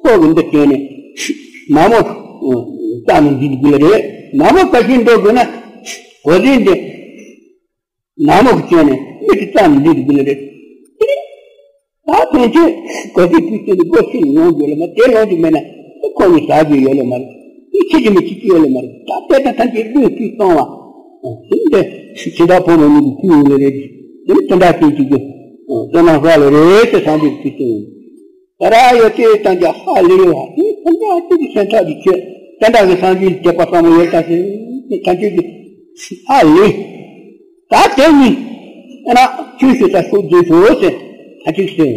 ཁོ་གི་འདི་བསྟན་ནས་ནག་མོ་རྩ་ནས་འདི་དགོས་ལ་རེད། ནག་མོ་ག་ཤེད་འགྲོ་དགོས་ན་གོ་ཟས་འདི། ནག་མོ་གི་སྐྱོན་ནི་མི་དེ་རྩ་ནས་འདི་དགོས་ལ་རེད། དེ་རིང་ད་ཕན་ཆད་གོ་ཚིག་ཕུད་ཚེ་ནི་སྒོ་ཕྱེ་ནས་ཡོང་རྒྱུ་ལ་མ་དེ་ལོང་གི་མེད་ན་དེ་ཁོ་གཉིས་ཟ་རྒྱུ་ཡོད་ལ་མ་རེད། དེ་ཁྱེད་ཀྱི་མི་ཁྱེད་ཀྱི་ཡོད་ལ་མ་རེད། ད་དེ་ད་ཐམས་ཅད་བློས་ཕུད་གཏོང་བ། དེ་ནི་དེ་ཕྱི་དགྲ་ཕོ་མོ་གཉིས་ཀྱི་ཕུད་ཡོང་ལ་རེད། དེ་ནི་དེ་འདྲ་ཅན་གྱི་རྒྱུ་བསོད་ནམས་བསགས་ལ་རེད་ཟེར་སངས་རྒྱས་ཀྱི་ཕུད་ཚེ་ཡོང་། ད་ར་ཡོད་དེ་ད་འདྲ་ཧ་ལས་བ་དེ་ད་འདྲ་ཅིག་གི་སེམས་ཐག་གི་ཆོད་ད་འདྲ་གི་སངས་རྒྱས་དད་པ་བསམ་བློ་ཡོད་ད་ཟེར་དེ་ད་ཅིག་གི་ཧ་ལས། ད་དེ་ནི་ཨ་ན་ཆོས་ཞུ་ས་ཤོག་རྫུན་ཞུ་ཟེར་ད་ཅིག་ཟེར།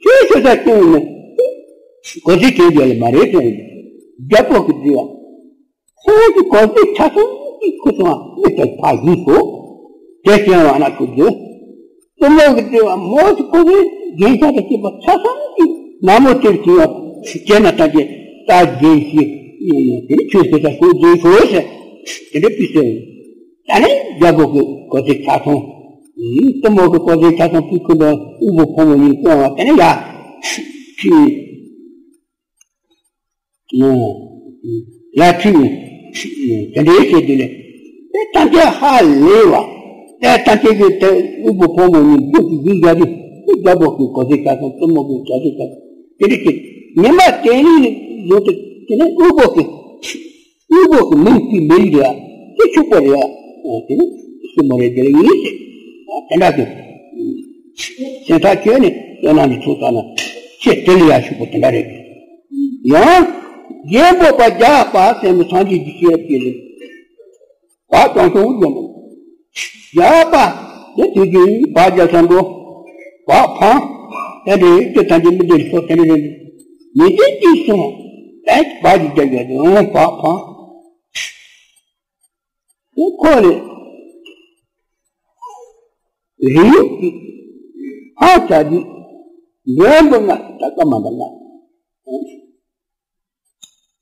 ཆོས་ཞུ་ས་ཤོག་ནི་གོ་ཚིག་དེ་འདྲ་ལ་མ་རེད་ཟེར། རྒྱལ་པོ་གི་འདི་བ། ཁོང་གི་གོ་ཚིག་ཆ་ཚང་གི་ཁུ་སོང་བ་མི་དེ་ཕ་ཡིན་སོ། དེ་བྱས་བ་ན་ཁུ་དགོས། གཏུམ་མོ་གི་དེ་བ་མོ་གི་གོ་ཚིག་རྒྱན་ཆ་དང་བཅས་པ་ཆ་ཚང་གི་ནག་མོ་དེར་བྱིན་བ་བྱས་ན་ད་ཀྱེ་ད་རྒྱན་ཞིག་དེ་ནི་ཆོས་ཟེར་ས་ཤོག་རྫུན་ཤོག་ཟེར་དེ་འདྲ་ཕུལ་ཟེར། ད་ནི་རྒྱལ་པོ་གི་གོ་ཚིག་ཆ་ཚང་། གཏུམ་མོ་གི་གོ་ཚིག་ཆ་ཚང་ཕུལ་ཁུ་འདུག་དབུལ་པོ་ཕོ་མོ་གཉིས་བཏང་བ་དེ་ནི་ཡ། ཕུལ། ཡ་ཁྲིད། དེ་འདྲའི་བྱས་དུས་ནས་དེ་ཐམས་ཅད་ཧ་ལས་བ། དེ་ཐམས་ཅད་ཀྱི་དེ་དབུལ་པོ་ཕོ་མོ་གཉིས་སྡུག་གི་ཡིད་བཞག་དུས་དེ་རྒྱལ་པོ་གི་གོ་ཚིག་ཆ་ཚང་གཏུམ་མོ་གི་གོ་ཚིག་ཆ་ཚང་དེ་འདྲ་བྱས་ཉི་མ་དེ་ནས་བཟུང་སྟེ་དེ་ནས་དབུལ་པོ་གི་དབུལ་པོ་གི་མིང་དེ་མི་རིགས་རེད་བ། དེ་ཕྱུག་པོ་རེད་བ། དེ་ནས་སྲིན་མོ་རེད་དེ་ལ་ཡིན་ཟེར། དེ་འདྲ་གི་སེམས་ཐག་ཆོད་ནས་བསོད་ནམས་ཀྱི་ཚོགས་བསགས་ན་ཆེས་དེ་ལ་ཡ་ཕྱུག་པོ་དེ་འདྲ་རེད། ཡང་རྒྱན་འབོགས་པ་རྒྱགས་པ་ཟེར་ནས་སངས་རྒྱས་ཀྱི་ཤེས་རབ་ཀྱི་རེད། བག་ཀྱང་སོང་རྒྱན་འབོགས། རྒྱགས་པ་དེ་དུས་ཀྱི་བག་རྒྱག་ས་འགྲོ། བག་འཕངས། དེ་འདྲའི་དེ་ཐམས་ཅད་མི་བདེ་སོགས་དེ་འདྲ་རེད། མི་བདེ་ཅིག་སོང་། ཨེ་བག་ཅིག་རྒྱག་རྒྱག་དུས་འོང་བག་འཕངས། དེ་ཁོ་རེ་རིགས་ཀྱི་ཧ་ཅང་གི་ལན་པོ་ལྔ་ད་ཀ་མ་འདྲ་ལྔ།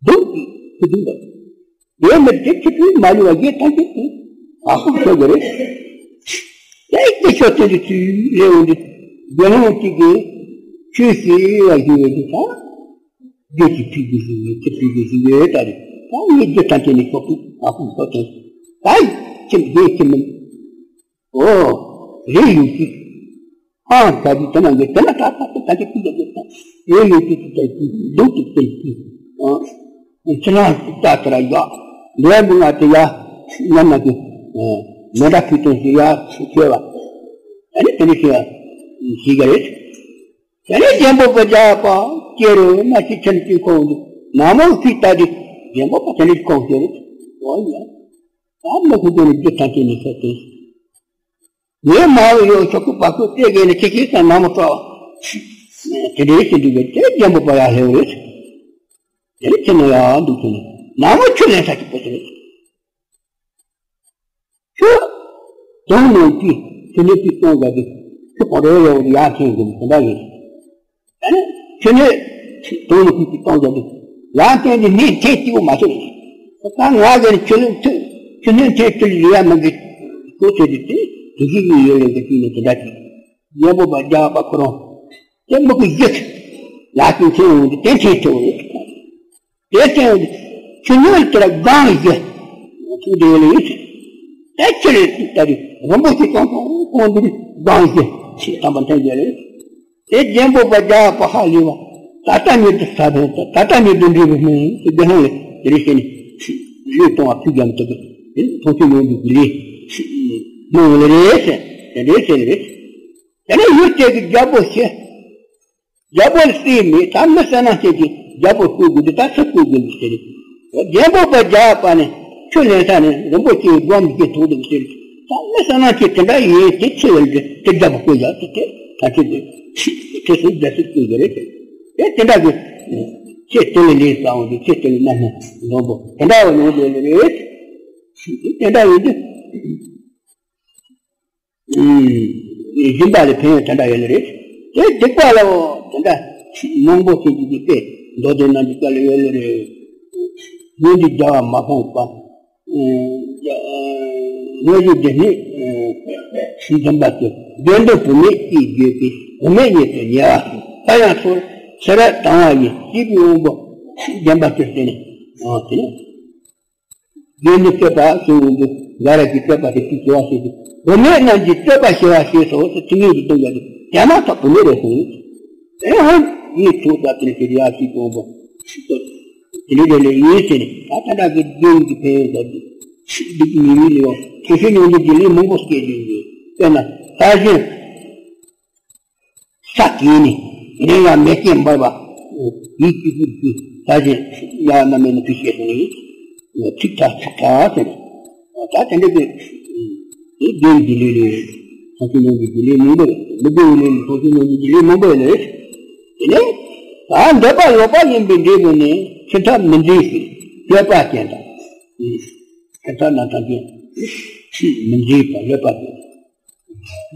སྡུག་གི་སྡུག་འདུག་དེ་མི་དེ་ཆུ་ཚོད་མ་ལུས་པ་ཡེ་ཐམས་ཅད་དུ་ཨ་ཧུ་ཆོག་གི་རེད། དེ་ཀྱི་ཆོག་དེ་འདི་ཚུལ་ལས་འོང་འདི་དགེ་སློང་གཅིག་གིས་ཆོས་ཞུ་བ་ཞུ་བའི་དུས་ད། རྒྱུད་ཀྱི་ཕུལ་རྒྱུ་ཞིག་ཡོད། ཚེ་ཕུལ་རྒྱུ་ཞིག་ཡོད་ད་རེད། ད་ངས་རྒྱུ་ཐམས་ཅད་ནས་ཆོག་པའི་ཨ་ཁུ་ཁོ་དང་ད་ཁྱིམ་རྒྱུད་ཁྱིམ་མིན། ཨོ། རེ་ཡོད་ཀྱི། ཨང་ད་རྒྱུ་དེ་ན་འགྱོ་དེ་ན་ད་ད་ད་ད་ཅིག་ཕུལ་རྒྱུ་ད་རེ་ཡོད་ཀྱི་ད་ཀྱི་འདུག་ཏུ་བསྟན་གྱི། ཨང་། ཁྱེད་རང་ད་དེ་ར་ཡག་ལས་མི་ང་དེ་ཡ་ཉམས་ན་གི། མེ་འདྲ་ཕུལ་དོན་ཞིག་ཡ་ཞིག་བྱས་བ། ཨ་ནི་དེ་ནི་ཞིག་ཞིག་ག་རེད། དེ་ནས་རྒྱལ་པོ་པ་རྒྱལ་བ་སྐྱེ་རུ་མ་ཤི་ཆེན་གྱི་ཁོང་དུ་ན་མོ་ཁྲིད་ལྟ་དུས་རྒྱལ་པོ་པ་དེ་ནས་ཁོང་ཁྱེར་རུ་འོ་ཡ། ད་མི་ཁུ་དེ་ནས་རྒྱུ་ཐམས་ཅད་ནས་ཁྱེར་ཏེ། ངའི་མ་བུ་ཡོ་ཆོག་གི་བ་ཁུ་དེ་གས་ནས་ཁྱེད་ཀྱིས་ཀྱང་ན་མོ་སྤྲོ། དེ་འདྲའི་ཞིག་འདུག་གས་དེ་རྒྱལ་པོ་པ་ཡ་ལྷེའུ་རེད། དེ་ནས་ཁྱེད་ནས་ཡ་འདུག་ཁྱེད་ནས་ན་མོ་ཆུ་ལེན་ས་ཅིག་པོ་དེ་རེད། ཁྱོད་དོང་ནང་གི་ཁྱོད་ནི་ཅིག་གཏོང་བྱ་གི་ཁྱོད་གོ་རེ་ཡོད་ཡ་མཁན་གི་དེ་འདྲ་ཡིན། ཨ་ནི་ཁྱོད་ནི་དོང་ནང་གི་ཅིག་གཏོང་བྱ་གི་ཡ་མཁན་གི་ནི་ཁྱེད་གཅིག་པོ་མ་ཚོད། ད་ང་གི་ནི་ཁྱོད་ནི་ཁྱོད་ཁྱོད་ནི་ཁྱེད་ཁྱོད་ལ་ཡ་མ་གི་ཁོ་ཚོད་དེ་དེ་དེ་གི་གི་ཡོད་ལས་གི་དེ་ནི་དེ་འདྲ་གི་ཡ་པོ་པ་རྒྱ་པ་ཁོ་རང་དེ་མི་གི་ཡིད་ལ་ཅིག་ཁྱེད་འོང་དེ་དེ་ཁྱེད་ཁྱེད་འོང་། དེ་ཚེ་ཆུ་སྣོད་དེར་སྒང་བཞི། ཐུགས་དེ་ལས། དེ་ཕྱིར་ལྟ་རེ་རིན་པོ་ཆེ་གང་གང་གང་འདིར་སྒང་བཞི་ཞེས་དམ་པ་མཐུན་རྒྱལ་ལས། དེ་རྒྱན་པོ་པ་རྒྱ་པ་ཧ་ལས་པ། ད་ལྟ་ཉིད་དུ་ས་བོན་ད་ད་ལྟ་ཉིད་དུ་འདྲིས་པའི་སྨོན་དེ་སྡེ་སྣང་ལས་དེ་རེ་བྱས་ནས་ལུས་གཏོང་བ་ཕུལ་རྒྱ་མི་ཐུབ་པས་དེ་ཐོག་ཆུ་ཡོང་དུས་དེ་རེ་སྨོན་ལས་རེ་ཟེར་དེ་འདྲའི་ཟེར་རེད། དེ་ནས་ཡུལ་དེ་གི་རྒྱལ་པོ་ཞེས། རྒྱལ་པོ་ལ་སྲིད་མེད་ད་མི་བསོད་ནམས་ཅན་གྱི་རྒྱལ་པོ་བསྐོ་དགོས་འདུག་ད་ཚུར་བསྐོ་དགོས་འདུག་ཟེར། རྒྱལ་པོ་པ་རྒྱལ་བ་ནས་ཆུ་ལེན་ས་ནས་རིན་པོ་ཆེའི་སྒོམ་གྱི་ཐོག་ཏུ་ཟེར། ད་མི་བསོད་ནམས་ཅན་དེ་འདྲ་ཡིན་དེ་ཆུ་ཡོད་དེ་དེ་རྒྱལ་པོ་བསྐོ་ཡག་དེ་དེ་ད་ཆུ་དེ་ཆུ་སུ་རྒྱལ་སྲིད་བསྐོ་དགོས་རེད་དེ་དེ་འདྲ་གི་ཆེ་དེ་ལས་ལས་བཟང་བ་དེ་ཆེ་དེ་ལས་རྣམ་སྨིན་འཛོམས་པོ་དེ་འདྲ་བ་ཡོང་དགོས་རེད། དེ་འདྲ་ཡིན་དུས། སྦྱིན་པ་ལ་ཕན་ཡོན་དེ་འདྲ་ཡོད་ལེ་རེད། དེ་སྡིག་པ་ལའོ་དེ་འདྲ་མང་པོ་ཞིག་གིས་དེ་མདོ་སྡེ་རྣམས་ཀྱི་བཀའ་ལ་ཡོད་ལེ་རེད། སྔོན་གྱི་རྒྱལ་བ་མ་ཕམ་པ། སྔོན་གྱི་སྡེ་སྣོད་འཛིན་པ་ཚོས་དགེ་འདུན་བུད་མེད་ཀྱིས་བརྗོད་པའི་བུད་མེད་ཉིད་དུ་ཉེ་བ་ད་ཡང་ཚོར་ཚེ་རབས་དང་བ་ཡི་སྐྱེས་བུའི་དབང་པོ་བདེན་པ་ཚོས་བརྟེན་ནས་དེ་ནི། རྒྱུད་ནི་སྤྱོད་པ་ཞེས་པའི་འདི་འགའ་རེ་གིས་སྤྱོད་པ་དེ་དུས་སྐྱེ་བ་ཞེས་ཏེ། བུད་མེད་རྣམས་ཀྱིས་སྤྱོད་པ་ཞེས་པ་ཞེས་སོ་ཞེས་ཚིག་ངན་གྱིས་བསྟན་པ་སྟེ། དེ་མ་ཐག་བུད་མེད་རེད་གསུངས། དེ་ཡང་ཡིད་དྲུག་དང་དེ་ནི་ཞེས་ཡ་ཞིག་དང་པོ། དེ་ནི་དེ་ལས་ཡིན་ཟེར་ནས་ད་ལྟ་གི་རྒྱུད་ཀྱི་ཕན་ཡོན་དང་སྡིག་མི་མི་ལས་ཐོག་ཤེས་མྱོང་འདུག་གི་ལས་མང་པོ་སྐྱེ་དགོས་ཀྱི། དཔེར་ན་ས་གཞི། ས་གིས་ནི་ནི་ཡང་མེ་སྐྱེས་འབར་བ། ཡིད་ཀྱི་ཀུན་གྱི་ས་གཞི་ཡང་ན་མེ་ནི་ཕི་ཤེས་སོང་ནི། ཚིག་ཐག་ཚིག་ཐག་ཟེར། ད་དེ་འདྲ་གི་དེ་རྒྱུན་གྱི་ལས་ལས་ཐོག་ཆུ་ནང་གི་ལས་མང་པོ་མི་དགེ་བའི་ལས་ནི་ཐོག་ཆུ་ནང་གི་ལས་མང་པོ་ལས། དེ་ནས་ད་འདོད་པ་ལོག་པ་ཡིན་པའི་འབྲས་བུ་ནི་ཕྱི་ཐབས་མི་འཛིན་ཞིང་སྤྱོད་པ་ཅན་དང་། ཕྱི་ཐབས་ན་ཐབས་ཀྱི་མི་འཛིན་པ་ལོག་པ་ཅན།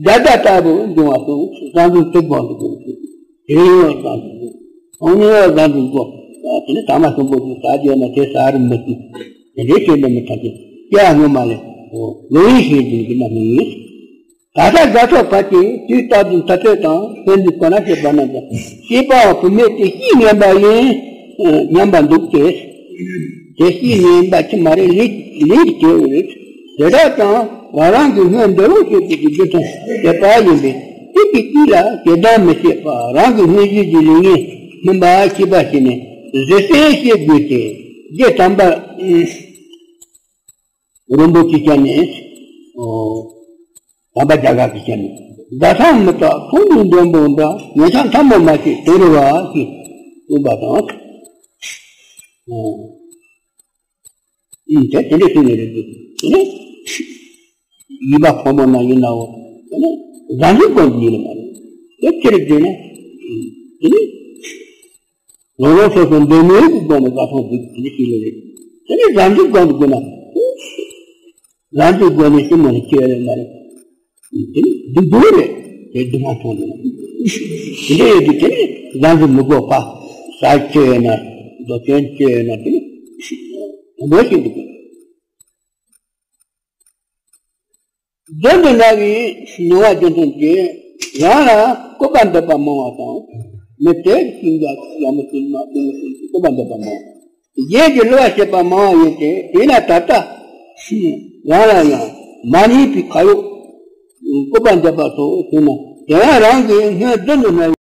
དགྲ་དགྲ་ལྟ་བུ་འབྱུང་བ་དང་བཟང་དུ་སྟེགས་བང་དུ་དགོས། དེ་ཡང་བཟང་དུ་དགོས། ཨོ་ནི་ཡང་བཟང་དུ་དགོས། དེ་ནི་ཐ་མ་གསུམ་པོ་དེ་ཟ་རྒྱུ་ན་དེ་ཟ་རུ་མི་བཏུབ། དེ་འདྲའི་ཆོས་འདི་མི་ཐམས་ཅད་སྐྱེ་བ་སྔོན་མ་ལས་ལོག་པའི་ཤེས་བཞིན་གྱི་རྣམ་སྨིན་ཡིན། ད་ལྟ་དགའ་ཕྱོགས་ཕལ་ཆེར་དུས་རྟག་ཏུ་མཐར་ཐུག་དང་སེམས་འདུལ་ཁོ་ན་བྱེད་པ་རྣམས་ཀྱང་སྐྱེས་པ་བུད་མེད་དེ་སྐྱིད་ངན་པ་ཡིན་སྙམ་པ་འདུག་སྟེ། དེ་སྐྱིད་ངན་པ་ཅི་མ་རེད། ལས་ལས་སྐྱེ་བོ་རེད། དེ་དག་ཀྱང་རང་རང་གི་སྔོན་འདས་ལོག་སྤྱོད་པའི་རྒྱུ་མཚན་བྱེད་པ་ཡིན་པས་དེ་གི་དཀྱིལ་ལ་ཞེ་སྡང་མི་བྱེད་པ་རང་གི་སྔོན་བྱོན་གྱི་ལས་ངན་སྨིན་པ་ཤེས་པ་བྱས་ནས་གཟེར་སེམས་བསྐྱེད་དགོས་ཏེ། རྗེ་དམ་པ་རིན་པོ་ཆེ་ཅན་ནས། དམ་པ་རྒྱ་གར་གྱི་ཅན་ནས། དགའ་ཐང་མི་རྟག་ཁོང་གི་འདོན་པོ་འདྲ། ཉེ་ཆར་ཐལ་མོ་མ་བྱེད་དོན་རེ་བ་ཞེས་གསུངས་པ་དང་། ཨུམ། དེ་དེ་འདྲའི་ཚུལ་ནས་རེད་འདུག་དེ་ནས་ཡིད་པ་ཕོ་མོ་ན་ཡིན་ནའོ། དེ་ནས་བཟང་སྤྱོད་སྒོ་འབྱེད་ཡིན་ནི་མ་རེད། དེ་ཅི་རེད་ཟེར་ན། དེ་ནས་རང་རང་སོ་སོ་འདོད་མོས་ཀྱི་སྒོ་ནས་དགའ་ཐང་སྒྲུབ་དེ་འདྲ་ཞིག་ལ་རེད། དེ་ནས་བཟང་སྤྱོད་སྒོ་ནས་དགོས་ན། བཟང་སྤྱོད་སྒོ་ནས་ཞིབ་མོ་ནས་ཤེས་ཡ་རེད་མ་རེད། དེ་ནས་སྡུག་སྡུག་རེད། དེ་སྡུག་མ་མཐོང་དེ་ན། དེ་འདྲ་ཡོད་དུས་དེ་ནས་བཟང་སྤྱོད་མི་དགོས་པ། ཟ་སྤྱོད་ཡོད་ན། འདོད་སྤྱོད་ཡོད་ན་དེ་ནས་དགོས་ཤིག་འདུག་དོན་དུ་ན་བའི་མྱོང་བ་རྒྱུ་མཚན་གྱིས་རང་ལ་སྤོབས་པ་འདོད་པ་མང་བ་དང་ མི་དེ་ཤིང་རྒྱ་ཡ་མོ་ཤིང་མ་དེ་མོ་ཤིང་བཀོད་པ་འདེབས་པ་མང་། གཞན་གྱི་བསླུ་བ་བྱེད་པ་མང་བ་ཡིན་ཏེ། དེས་ན་ད་ལྟ་ཞིག་རང་ལ་ཡང་མ་རྙེད་པའི་ཁ་ཡོད་བཀོད་པ་འདེབས་པ་སོགས་བྱུང་ན། དེ་ཡང་རང་གིས་སྔོན་བདུད་འདི་ན།